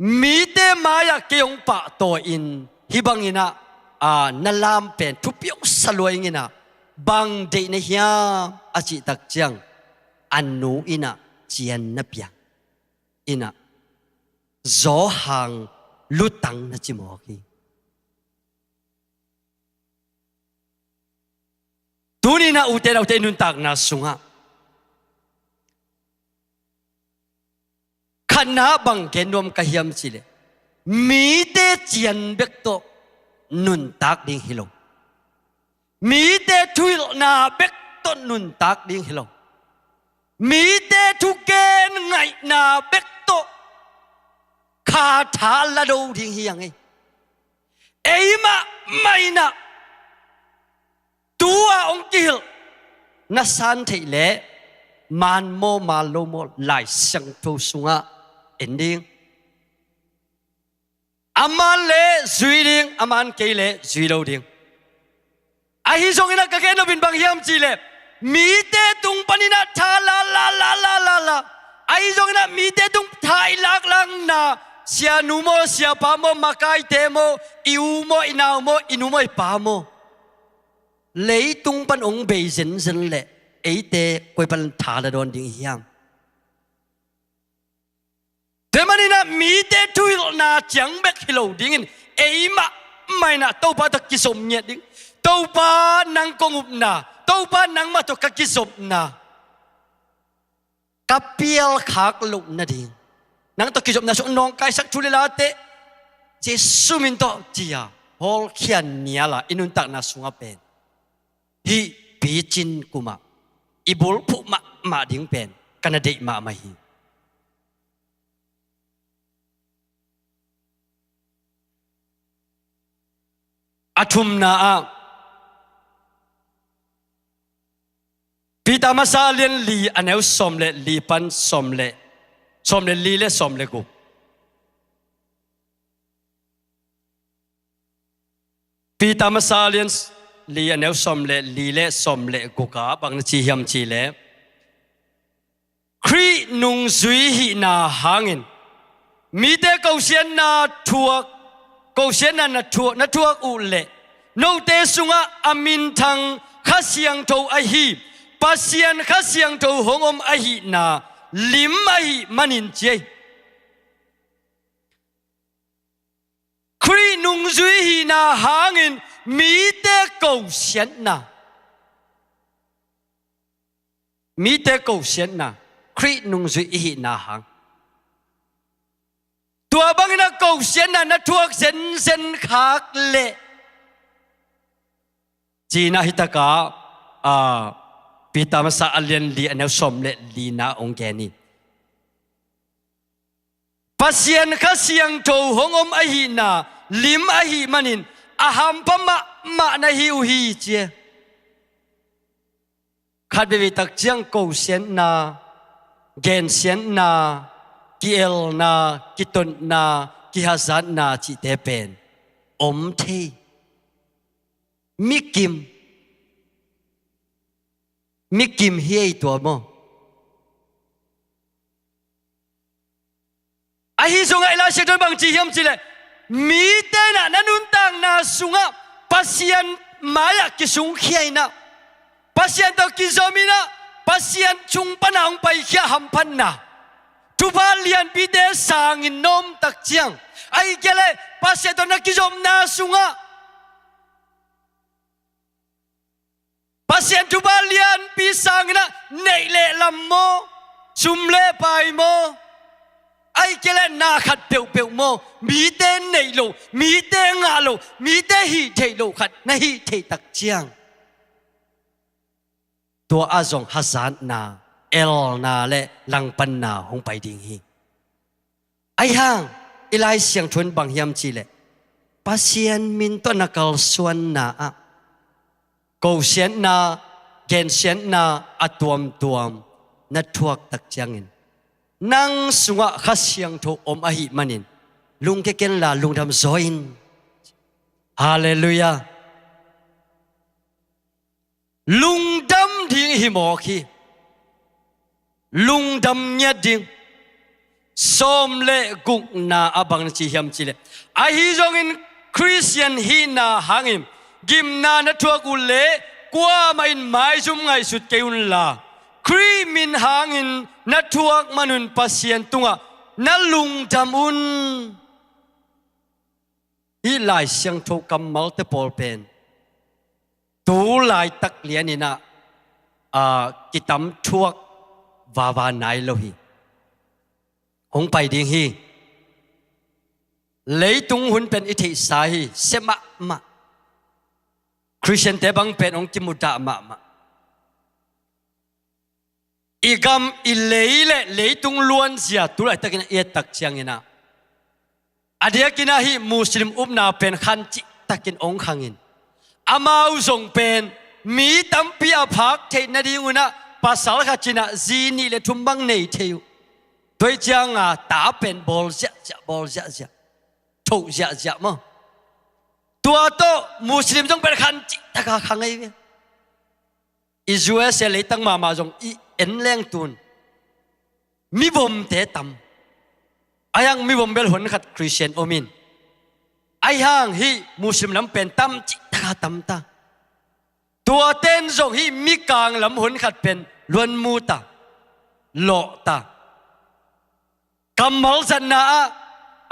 mite mai-ah kei hong pahtawi in, hih bangin ah, a, na lam pen thupi hong sa lua ing in ah, bang deih na hiam a cih tak ciang, a nu in ah cian na pia in ah, Johan lutang na cimawk hi. Tuni-in ah ute naute nuntakna sungah khatna bang gen nuam ka hiam cih leh, mite cian bek tawh nuntak ding hi lo. Mite thuhilhna bek tawh nuntak ding hi lo. Mite thugen ngaihna bek tawh kha tha la do ding hi hang ei. Ei mahmah in ah tua hong kihilh na san theih leh, man maw, man lo maw, Lai Siangtho sungah en ding. A man leh zui ding, a man kei leh zui lo ding. Ahi zongin ah ka gen nop in bang hiam cih leh, mite tung panin ah tha la la la la la la. Ahi zongin ah mite tung tha i laklakna, sianu maw, siapa maw, makaite maw, i u maw, i nau maw, i nu maw, i pa maw, leitung pan hong bei zenzen leh eite koi pan tha la dawn ding hiam? Tua manin ah mite thuhilhna ciang bek hi lo dingin, ei mahmah in ah Topa tawh kizom ngiat ding. Topa, nang kong upna, Topa, nangmah tawh ka kizopna, ka pialkhak loh nading, nang tawh kizopna sung nawngkaisak thu le late Jesu min tawh ci-a hawlkhia nial a, i nuntakna sungah pen hih picin kumah i bulphuh mahmah ding pen ka na deih mahmah hi. A thumna ah, Peter Masa a lian li, a neu sawm le li pan sawm le, sawm le li le sawm le guk. Peter Masa a lian li, a neu sawm le li le sawm le guk ah bang na ci hiam cih leh, Khrih nungzui hihna hangin Mite kosiatna thuak, kosiatna na thuak, na thuak uh leh note sungah a minthang Kha Siangtho ahi, Pasian Kha Siangtho hong om ahihna lim ahih manin ci hi. Khrih nungzui hihna hangin mite kosiatna, mite kosiatna, Khrih nungzui i hihna hang. Tua bangin a kosiatna na thuak zenzen khak leh, ci-in ah hi takah, a, Peter masa a lian li a neu sawm le lina hong gen hi. Pasian Kha Siangtho hong om ahihna lim ahih manin a hampha mahmah na hi uh hi ci hi. Khat veivei tak ciang kosiatna, gensiatna, ki-elna, kitotna, kihazatna cihte pen om thei. Mi kim, mi kim hi ei tua maw? Ahi zongah i Lai Siangtho in bang ci hiam cih leh, mite in ah na nuntakna sungah Pasian mai-ah kisungkhia in ah, Pasian tawh kizom in ah, Pasian sung pan a hong paikhia hamphatna, thupha lianpite sangin na om tak ciang, ahih kei leh Pasian tawh na kizopna sungah Pasian thupha lianpi sangin ah neih le lam maw, sum le pai maw, ahih kei leh na khat peuhpeuh maw, mite neih loh, mite ngah loh, mite hih theih loh khat na hih theih tak ciang, tua ah zong hazatna, elna le langpanna hong pai ding hi. Ahi hang i Lai Siangtho in bang hiam cih leh, Pasian min tawh na kalsuanna ah kosiatna, gensiatna a tuamtuam na thuak tak ciangin, nang sungah Kha Siangtho om ahih manin lungkia kenla lungdam zaw in. Halleluiah. Lungdam ding hi mawk hi. Lungdam ngiat ding. Sawm le gukna ah bang na ci hiam cih leh, ahi zongin Khristian hihna hangin gimna na thuak uh leh kuamah in maizum ngaihsut kei unla, Khrih min hangin na thuak man un Pasian tungah na lungdam un. Hih Lai Siangtho kammalte pawl pen tu laitak lianin ah, aa, kitam thuak vava nai lo hi. Hong pai ding hi. Leitung hun pen i theihsa hi, sia mahmah. Khristiante bang pen hong kimudah mahmah. I gam, i lei le leitung luanzia tu laitakin a i et tak ciangin ah, a diakin ah hih Muslim upna pen khan cihtakin hong khangin, amau zong pen mi tampi a phak theih nadingun ah pasal khat in ah zi nih le thum bang nei thei uh. Tua ciangin ta pen bawl ziahziah, bawl ziahziah, thoh ziahziah maw. Tua tawh Muslim zong pen khan cihtak a khang ahi ve. I U S A leitang mahmah zong i en leng tun mivomte tam. Ahi hang mivom bel hun khat Khristian om in, ahi hang hih Muslim lam pen tam cihtak a tam ta. Tuate'n zong hih mikang lam hun khat pen luan mu ta, lawh ta. Kammal zatna ah,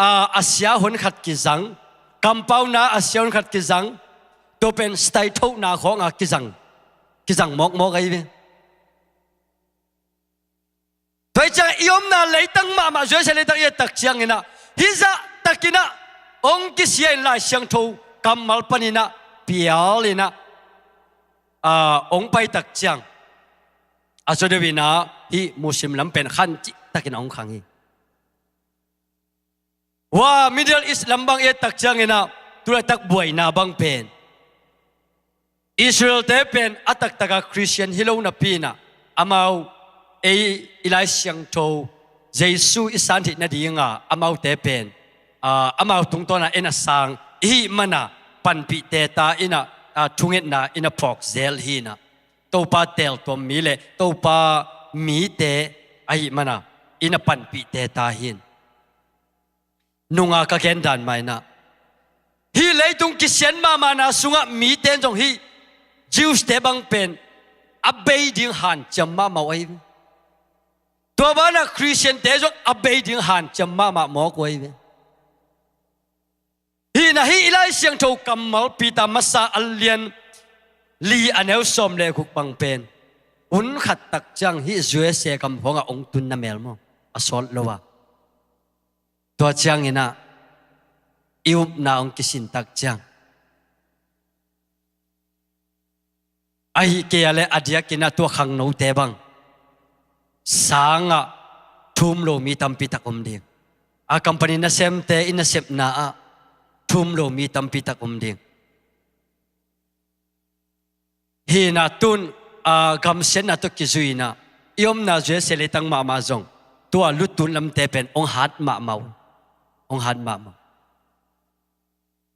aa, a sia hun khat kizang, kampauna a sia hun khat kizang, tua pen style thohna khawng a kizang, kizang mawkmawk ahi ve. Tua hi ciang i omna leitang mahmah, U S A leitang i et tak ciangin ah, hih zahtakin ah hong kisia in Lai Siangtho kammal panin ah pial in ah, aa, hong pai tak ciang, a zaw deuh in ah hih Muslim lam pen khan cihtakin ah hong khang hi. Hua Middle East lam bang i et tak ciangin ah, tu laitak buaina bang pen Israel-te pen a taktak a Khristian hi lo napi in ah, amau ei i Lai Siangtho Jesu i san theih nading a amaute pen, aa, amau tungtawn a en a sang i hih man a panpih teta in ah, aa, thungetna in ah phawk zel hi in ah, Topa teeltuam mi le Topa mite ahih man a in ah panpih teta hi in. Nunga ka gen dan mah inah, hih leitung kisian mahmahna sungah mite in zong hih Jews-te bang pen a bei ding hanciam mahmah uh ahi ve. Tua banah Khristiante zong a bei ding hanciam mahmah mawk uh ahi ve. Hih inah hih i Lai Siangtho kammal Peter masa a lian li a neu sawm le guk bang pen hun khat tak ciang hih U S A gam khawngah hong tun na mel maw, a sawt lo a. Tua cianginah i upna hong kisin tak ciang, ahih kei a le a diakinah tua khangnote bang sangah thum lo mi tampi tak om ding. A company nasemte i nasepna ah thum lo mi tampi tak om ding. Hih inah tun, a, gamsiatna tawh kizui inah i omna U S A leitang mahmah zong tua lutun lamte pen hong hat mahmah uh. Hong hat mahmah.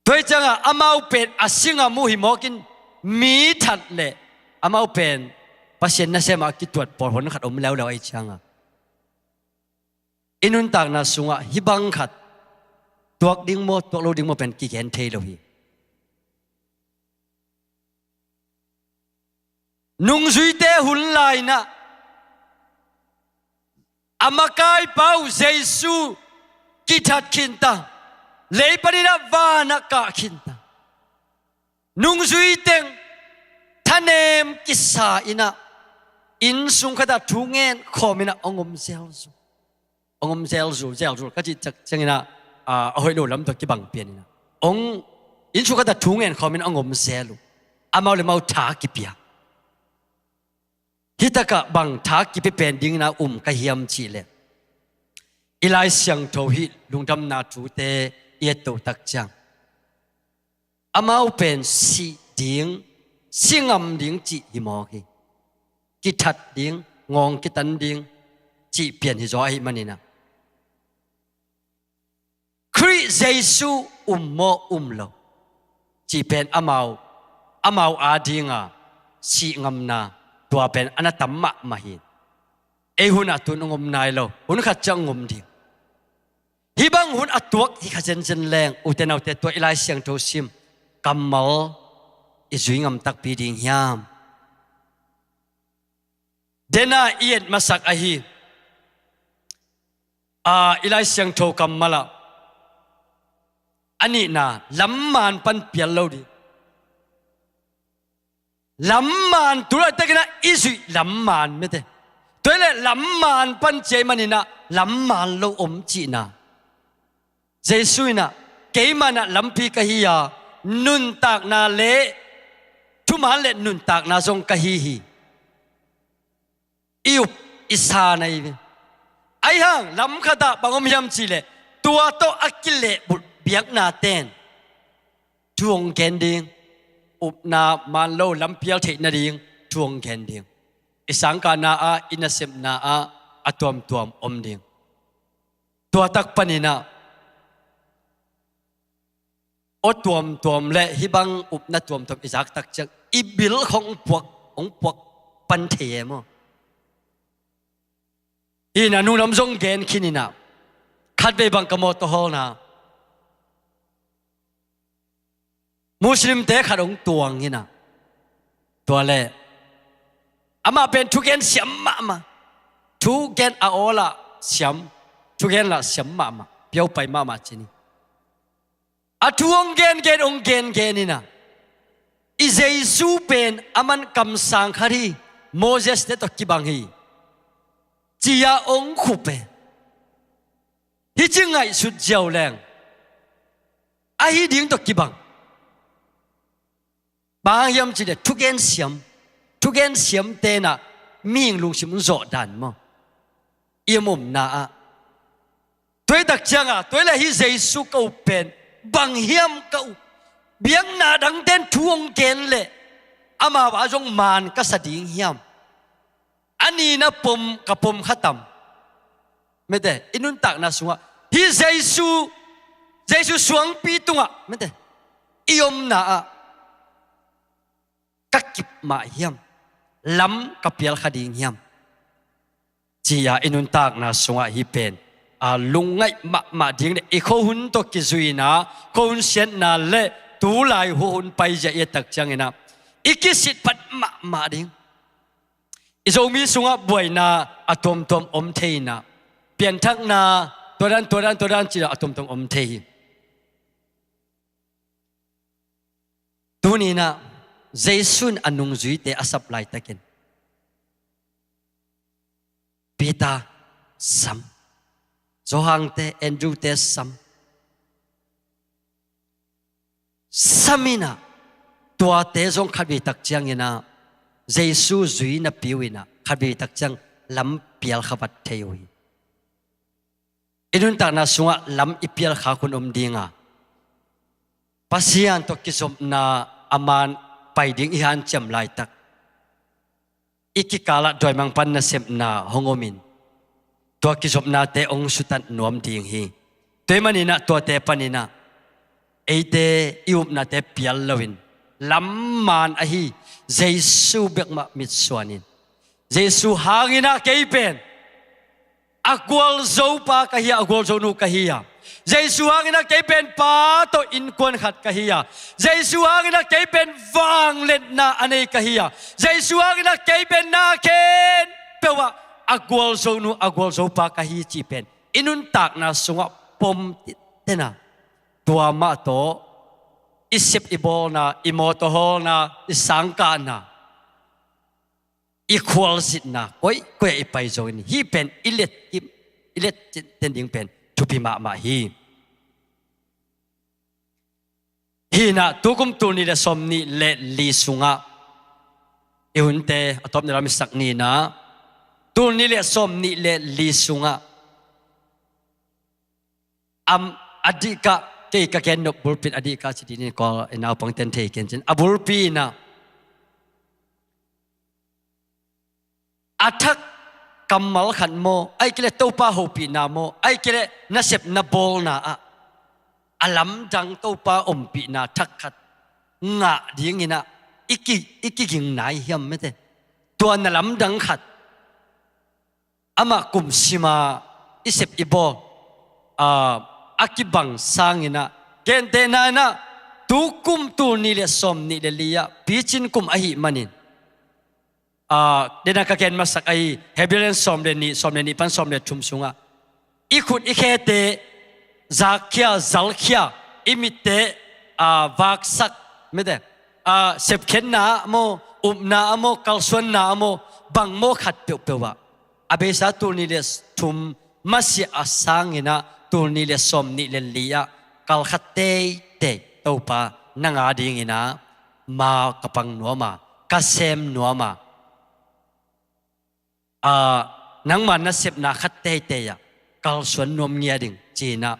Tua hi ciangah amau pen a singam uh hi mawkin mi that le amau pen Pasian nasem ah kituat pawl hon khat om leuleu ahi ciangah i nuntakna sungah hih bang khat tuak ding maw, tuak lo ding maw pen kigen thei lo hi. Nungzuite hun lai inah a makaipa uh Jesu kithat khinta, lei paninah vanah kah khinta. Nungzui teng thanem kisa inah inn sung khatah thu ngen khawm inah hong om zelzul. Hong om zelzul, zelzul ka cih tak cianginah, a, a hoih lo lam tawh kibang pian inah hong, inn sung khatah thu ngen khawm inah hong om zel uh. Amau le amau tha kipia. Hih takah bang tha kipia pen dingin a um ka hiam cihleh, i Lai Siangtho hih lungdamna thute i ettoh tak ciang amau pen sih ding, si ngam ding cih hi mawk hi. Kithat ding, ngawng kitan ding cih pian hi zaw ahih maninah Khrih Jesu um maw um lo cih pen amau, amau adinga sih ngamna tua pen a na tam mahmah hi. Ei hunah tun hong om nai lo, hun khat ciang hong om ding. Hih bang hun a tuak hi kha zenzen leng, ute naute, tua i Lai Siangtho sim kammal i zui ngam takpi ding hiam? Dena i et masak ahi, a, i Lai Siangtho kammal ah a nihna lamman pan pial lo ding. Lamman tu laitakinah i zuih lamman mete. Tua hileh lamman pan ci ahih maninah lamman lo om cihna. Jesu inah, keimanah lampi ka hi a, nuntakna le thuman le nuntakna zong ka hi hi. I up i sa na hi ve. Ahi hang lam khatah bang om hiam cihleh, tua tawh a kilehbulh biaknate'n thu hong gen ding, upna man lo lampial theih nading thu hong gen ding. I sangkahna ah, i nasepna ah a tuamtuam om ding. Tua tak paninah aw tuamtuam le hih bang upna tuamtuam i zak tak ciang i bil khawng hong puak, hong puak pan thei e maw? Hi inah nunglam zong gen khin inah, khatvei bang ka mawtaw hawlna Muslimte khat hong tuang inah, tua le amah pen thugen siam mahmah, thugen a awlah siam, thugen lah siam mahmah, piaupai mahmah cin hi. A thu hong gengen, hong gengen inah, i Jesu pen aman kamsang khat hi, Moses-te tawh kibang hi, ci-a hong khup e. Hih ci ngaihsut ziau leng ahi ding tawh kibang. Bang hang hiam cihleh thugen siam, thugen siamte inah mihing lungsim hong zawh dan maw? I omomna ah. Tua hi tak ciangah, tua hileh hih Jesu ka up pen bang hiam ka up? Biakna dangte'n thu hong gen leh amau ah zong man ka sa ding hiam? A nina pom ka pom kha tam? Mete, i nuntakna sungah hih Jesu, Jesu suangpi tungah mete, i omna ah ka kip mah hiam? Lam ka pial kha ding hiam? Ci-a i nuntakna sungah hih pen a, lungngaih mahmah ding le i khuahun tawh kizui-in ah, khuahun siatna le tulai huhun paizia i et tak ciangin ah, i kisit phat mahmah ding. I Zomi sungah buaina a tuamtuam om thei-in ah, pianthakna, tua dan, tua dan, tua dan ci-in ah a tuamtuam om thei hi. Tuni-in ah Jesu in a nungzuite a sap laitakin, Peter sam, Johan-te, Andrew-te sam, sam-in ah, tuate zong khatvei tak ciangin ah Jesu zui napi uh in ah, khatvei tak ciang lam pial kha vat thei uh hi. I nuntakna sungah lam i pial khak hun om ding a, Pasian tawh kizopna a man pai ding i hanciam laitak, i kikalah dawimangpa nasepna hong omin, tua kizopnate hong sutat nuam ding hi. Tua ahih manin ah tuate panin ah eite i upnate pial loin, lam man ahi Jesu bek mah mitsuanin, Jesu hangin ah kei pen a gualzopa ka hi a, a gualzonu ka hi a. Jesu hangin ah kei pen Pa tawh innkuan khat ka hi a. Jesu hangin ah kei pen vangliatna a nei ka hi a. Jesu hangin ah kei pen na khempeuh ah a gualzonu, a gualzopa ka hi cih pen i nuntakna sungah pom titena, tua mah tawh i sep i bawlna, i mawtaw hawlna, i sangkahna, i khualzinna, koikoi ah i pai zongin, hih pen i let kim, i let ten ding pen thupi mahmah hi. Hih in ah tukum tul nih le sawm nih le li sungah, i hunte a tawpna lam i sak ni in ah, tul nih le sawm nih le li sungah, am, a dihkah, kei ka gen nop bulpi in a dihkah ci dih ni, Kawl i naupangte'n thei kei cin, a bulpi in ah, a thak kammal khat maw, ahih kei leh Topa hopihna maw, ahih kei leh nasepna bawlna ah a lamdang Topa ompihna thak khat ngah dingin ah i ki, i kiging nai hiam, mete? Tua na lamdang khat, amah kum sima i sep i bawl, aa, a kibang sangin ah, gentehna in ah, tukum tul nih le sawm nih le li ah picin kum ahih manin, aa, dena ka gen masak ahi Hebrew sawm le nih, sawm le nih pan sawm le thum sungah, i khut i khete zakkhia, zalkhia, i mitte, aa, vaksak, mete, aa, sepkhiatna ah maw, upna ah maw, kalsuanna ah maw, bang maw khat peuhpeuh ah, a beisa tul nih le thum masiah a sangin ah tul nih le sawm nih le li ah kal khat teitei Topa nang a dingin ah ma ka pang nuam a, ka sem nuam a, aa, nangma nasepna khat teitei ah kalsuan nuam ngiat ding ci-in ah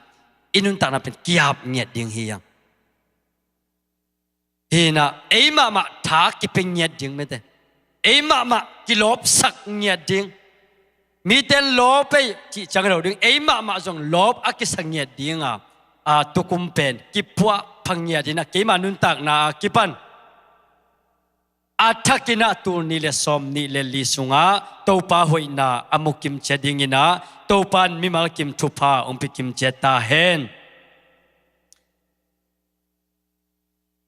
i nuntakna pen ki-ap ngiat ding hi hang. Hih in ah ei mahmah tha kipia ngiat ding, mete. Ei mahmah kilawpsak ngiat ding. Mite'n lawp ei cih ciang lo ding, ei mahmah zong lawp a kisa ngiat ding a, aa, tukum pen kiphuah pha ngiat in ah, keima nuntakna a kipan a thakin ah tul nih le sawm nih le li sungah Topa hoihna a mu kim ciat dingin ah, Topa in mimal kim thupha hong pia kim ciat ta hen.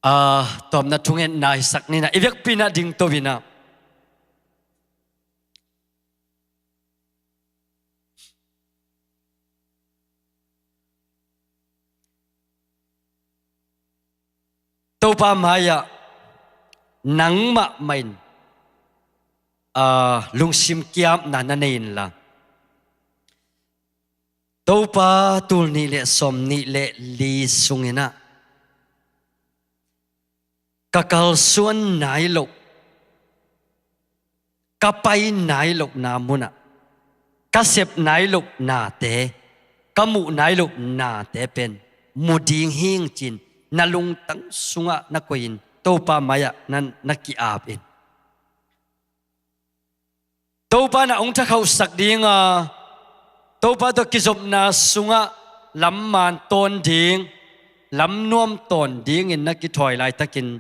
Aa, tawpna thungetna hisak ni in ah, i vekpi in ah dingto in ah, Topa mai-ah nangmah mah in, aa, lungsim ki-apna na nei inla, Topa, tul nih le sawm nih le li sungin ah ka kalsuan nai loh, ka pai nai lohna munah ka sep nai loh nate, ka muh nai loh nate pen mu ding hing ci-in na lungtang sungah na koih in, Topa mai-ah na, na ki-ap in. Topa na hong thakhauhsak ding a, Topa tawh kizopna sungah lamman tawn ding, lamnuam tawn dingin na kithawi laitakin,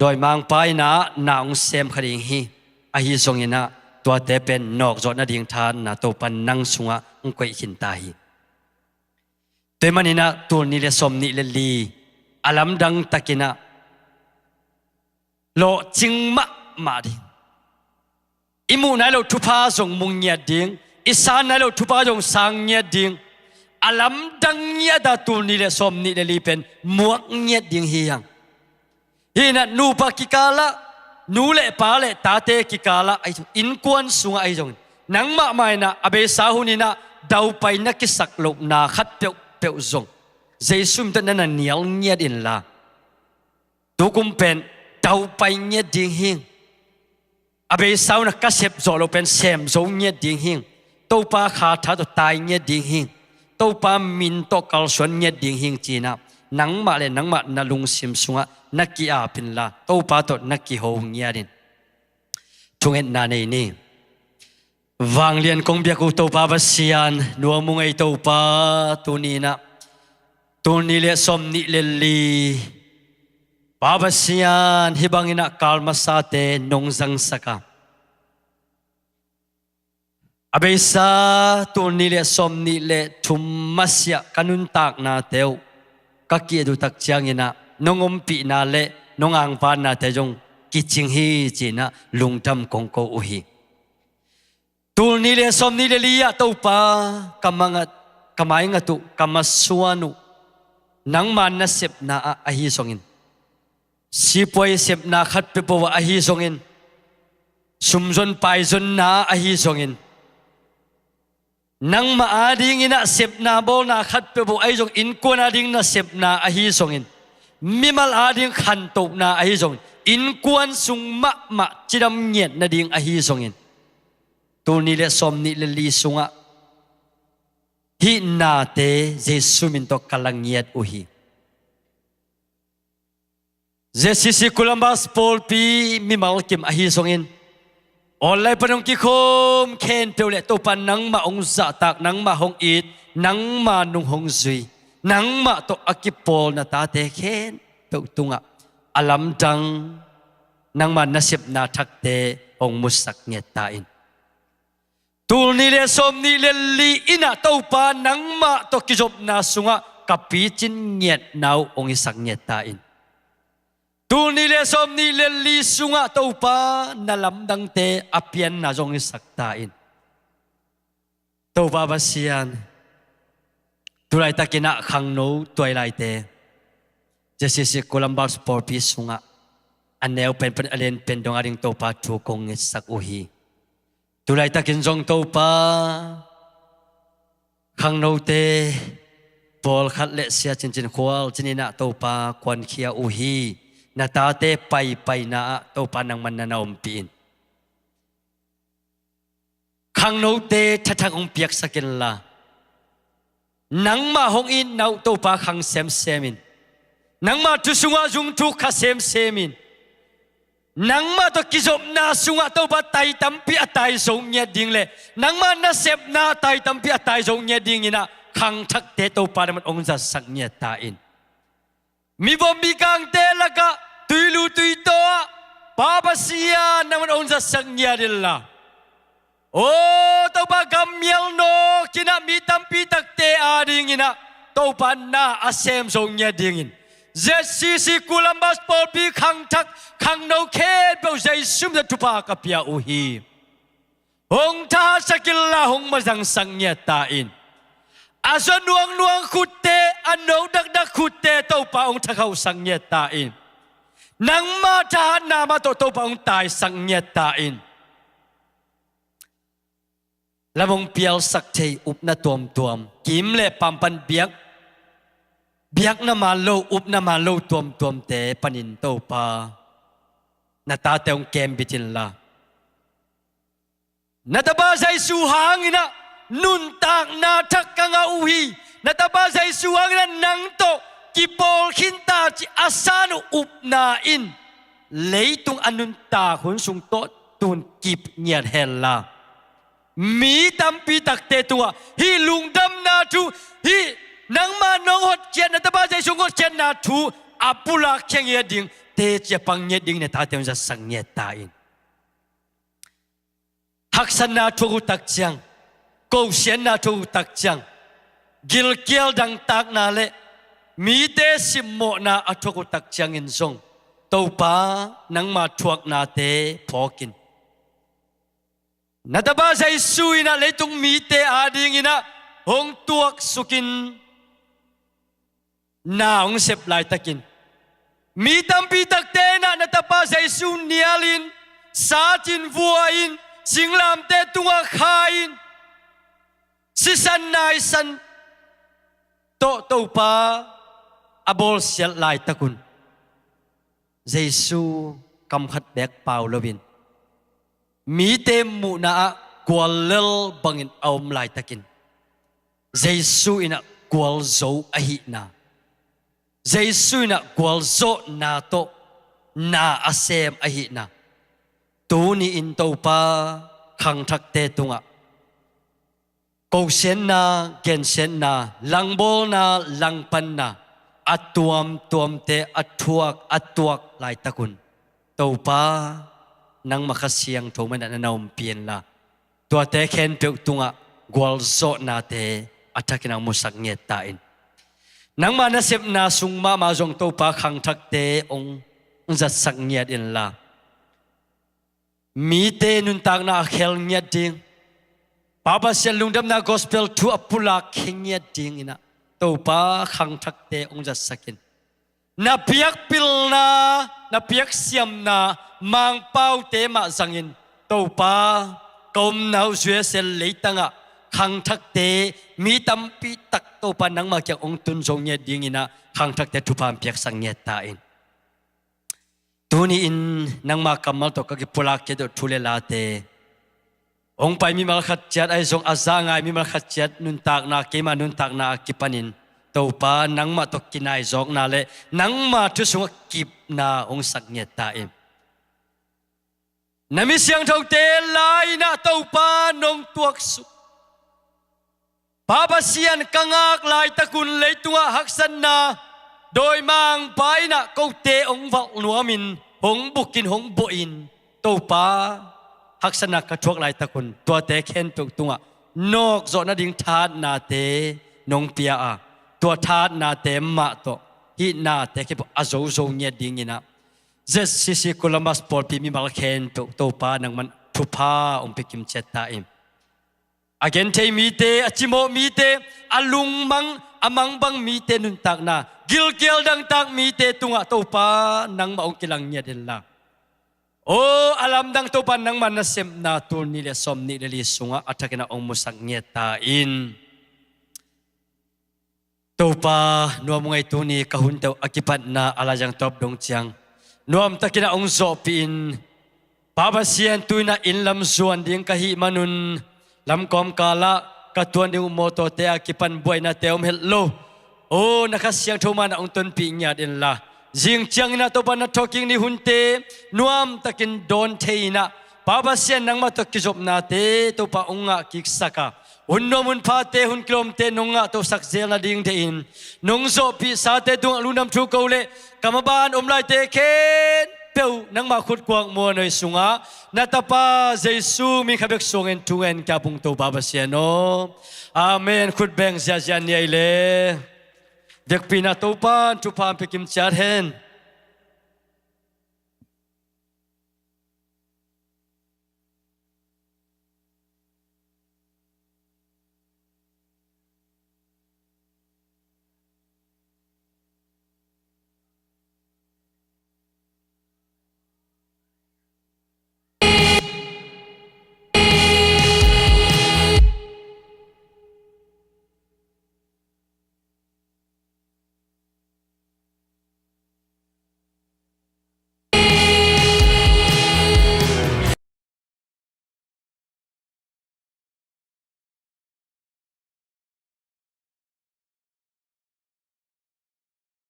dawimangpa in ah na hong sem kha ding hi. Ahi zongin ah tuate pen nawkzawh nading thahatna Topa in nang sungah hong koih khin ta hi. Tua ahih maninah tul nih le sawm nih le li a lamdang takinah lawhcing mahmah ding. I muh nai loh thupha zong mu ngiat ding, i san nai loh thupha zong sang ngiat ding. A lamdang ngiata tul nih le sawm nih le li pen muak ngiat ding hi hang. Hinah nupa kikalah, nu le pa le tate kikalah ahi zong, innkuan sungah ahi zongin, nangmah mah inah a beisa huninah daupai na kisak lohna khat peuhpeuh zong Jesu min tawh na na nial ngiat inla. Tukum pen daupai ngiat ding hing. A beisa hunah ka sep zawh loh pen sem zo ngiat ding hing. Topa kha tha tawh tai ngiat ding hing. Topa min tawh kalsuan ngiat ding hing cinah nangmah le nangmah na lungsim sungah na ki-ap inla, Topa tawh na kiho ngiat in. Thungetna nei ni. Vanglian kong biak uh Topa Pasian, nuam ung ei Topa, tuninah tul nih le sawm nih le li, Pa Pasian, hih banginah kal masate nong zangsak a, a beisa tul nih le sawm nih le thum masiah ka nuntaknate uh ka ki-et uh tak cianginah nong ompihna le nong angvannate zong kicing hi cinah lungdam kong ko uh hi. Tul nih le sawm nih le li-ah Topa, ka mangat, ka maingat uh, ka masuan uh, nangma nasepna ah ahi zongin, sipuai sepna khat peuhpeuh ah ahi zongin, sumzon paizonna ah ahi zongin, nangmah adinginah sepna bawlna khat peuhpeuh ahi zong, innkuan ading nasepna ahi zongin, mimal ading khantohna ahi zongin, innkuan sung mahmah cidam ngiat nading ahi zongin, tul nih le sawm nih le li sungah hih nate Jesu min tawh ka la ngiat uh hi. J C C Columbus pawlpi mimal kim ahi zongin, online pan hong kikhawm khempeuh le Topa nangmah hong zahtak, nangmah hong it, nangmah nung hong zui, nangmah tawh a kipawl na tate khempeuh tungah a lamdang nangma nasepna thakte hong musak ngiat ta in. Tul nih le sawm nih le li innah Topa nangmah tawh kizopna sungah ka picin ngiatna uh hong hisak ngiat ta in. Tul nih le sawm nih le li sungah Topa na lamdangte a pianna zong hisak ta in. Topa Pasian, tulaitakinah khangno tuailaite J C C Columbus pawlpi sungah a neu penpen a lian pen dong ading Topa thu kong ngetsak uh hi. Tulaitakin zong Topa, khangnote pawlkhat le sia cincin khual cininah Topa kuankhia uh hi. Na tate paipaina ah Topa nangman na na ompih in. Khangnote thathak hong piaksak inla, nangmah hong itna uh Topa khang semsem in. Nangmah thu sungah zung thuk kha semsem in. Nangmah tawh kizopna sungah Topa tai tampi a tai zo ngiat ding le nangmah nasepna tai tampi a tai zo ngiat dinginah khangthakte Topa nangman hong zatsak ngiat ta in. Mivom mikangte lakah tuilu tuitaw ah Pa Pasian nangman hong zatsak ngiat inla, aw Topa, gammial nawkinah mi tampi takte adinginah Topa na a sem zo ngiat dingin, Z C C Columbus pawlpi khangthak khangno khempeuh Jesu min tawh thupha ka pia uh hi. Hong thahatsak inla hong mazangsak ngiat ta in. A zaw nuangnuang khutte, a no dakdak khutte Topa hong thakhauhsak ngiat ta in. Nangma thahatna mah tawh Topa hong taisak ngiat ta in. Lam hong pialsak thei upna tuamtuam, kim le pampan biak, biakna man lo, upna man lo tuamtuamte panin Topa na tate hong kembit inla, na tapa Jesu hanginah nuntakna thak ka ngah uh hi. Na tapa Jesu hanginah nang tawh kipawl khinta ci a san uh upna in leitung a nuntak hun sung tawh tun kip ngiat henla, mi tampi takte tungah hih lungdamna thu, hih nangmah nong hotkhiat, na tapa Jesu hong hotkhiatna thu a pulak khia ngiat ding, teci a pang ngiat ding na tate hong zatsak ngiat ta in. Haksatna thuak uh tak ciang, kosiatna thuak uh tak ciang, gilkial dangtakna le mite simmawhna a thuak uh tak ciangin zong Topa nangma thuaknate phawk in. Na tapa Jesu in ah leitung mite adingin ah hong tuaksuk in na hong sep laitakin mi tampi takte in ah na tapa Jesu nialin, satsin vua in, singlamte tungah kha in, sisan naisan tawh Topa a bawlsiat laitakun Jesu kam khat beek pau loin mite muhna ah guallel bangin a om laitakin Jesu in ah gualzo ahihna, Jesu in ah gualzawhna tawh na a sem ahihna, tuni in Topa khangthakte tungah kosiatna, gensiatna, langbawlna, langpanna a tuamtuamte a thuak, a tuak laitakun Topa nangma Kha Siangtho manah na na ompih inla, tuate khempeuh tungah gualzawhnate a thakin a hong musak ngiat ta in. Nangma nasepna sung mahmah zong Topa khangthakte hong zatsak ngiat inla, mite nuntakna a khel ngiat ding, Pa Pasian lungdamna gospel thu a pulak khe ngiat dingin ah Topa khangthakte hong zatsak in. Na piakpilna, na piaksiamna Mangpaute mah zangin Topa ka omna uh U S A leitangah khangthakte mi tampi tak Topa nangma kiang hong tun zo ngiat dingin ah khangthakte thupha hong piaksak ngiat ta in. Tuni in nangma kammal tawh ka kipulak khia deuh thu le late, hong pai mimal khat ciat ahi zong a za ngai mimal khat ciat nuntakna, keima nuntakna a kipanin Topa nangmah tawh kinaizawkna le nangma thu sungah kipna hong sak ngiat ta in. Na mi siangthote lai-in ah Topa nong tuaksuk. Pa Pasian, ka ngak laitakun leitungah haksatna dawimangpa in ah kote hong valh nuamin, hong bukin, hong bawhin, Topa haksatna ka thuak laitakun tuate khempeuh tungah nawkzawh nading thahatnate nong pia a, tua thahatnate mah tawh hih nate khempeuh a zozo ngiat dingin ah Z C C Columbus pawlpi mimal khempeuh Topa nangman thupha hong pia kimciat ta in. A genthei mite, a cimawh mite, a lungmang, a mangbang mite nuntakna, gilkial dangtak mite tungah Topa nangmah hong kilang ngiat inla, aw a lamdang Topa nangmah nasepna tul nih le sawm nih le li sungah a thakin ah hong musak ngiat ta in. Topa, nuam uh ngei, tuni ka hun deuh a kipatna a laiziang tawp dong ciang nuamtakin ah hong zawhpih in. Pa Pasian, tu-in ah inn lam zuan ding ka hih manun lamkawm kalah ka tuan ding uh mawtawte a kipan buainate om het lo. Aw na Kha Siangtho man ah hong tonpih ngiat inla, zing ciangin ah Topa na thawhkik ni hunte nuamtakin dawn thei-in ah, Pa Pasian, nangmah tawh kizopnate Topa hong ngah kiksak a, hun nuam hun phate, hun kilawmte nong ngahtosak zel nading deih in, nong zawhpihsate tungah lungdam thu ko le ka maban om laite khempeuh nangmah khutkuak muanhuai sungah na Tapa Jesu min khat bek suangin thu ngen ka pungto, Pa Pasian aw. Amen. Khut beng ziahziah ni ei le. Vekpi-in ah Topa in thupha hong pia kimciat hen.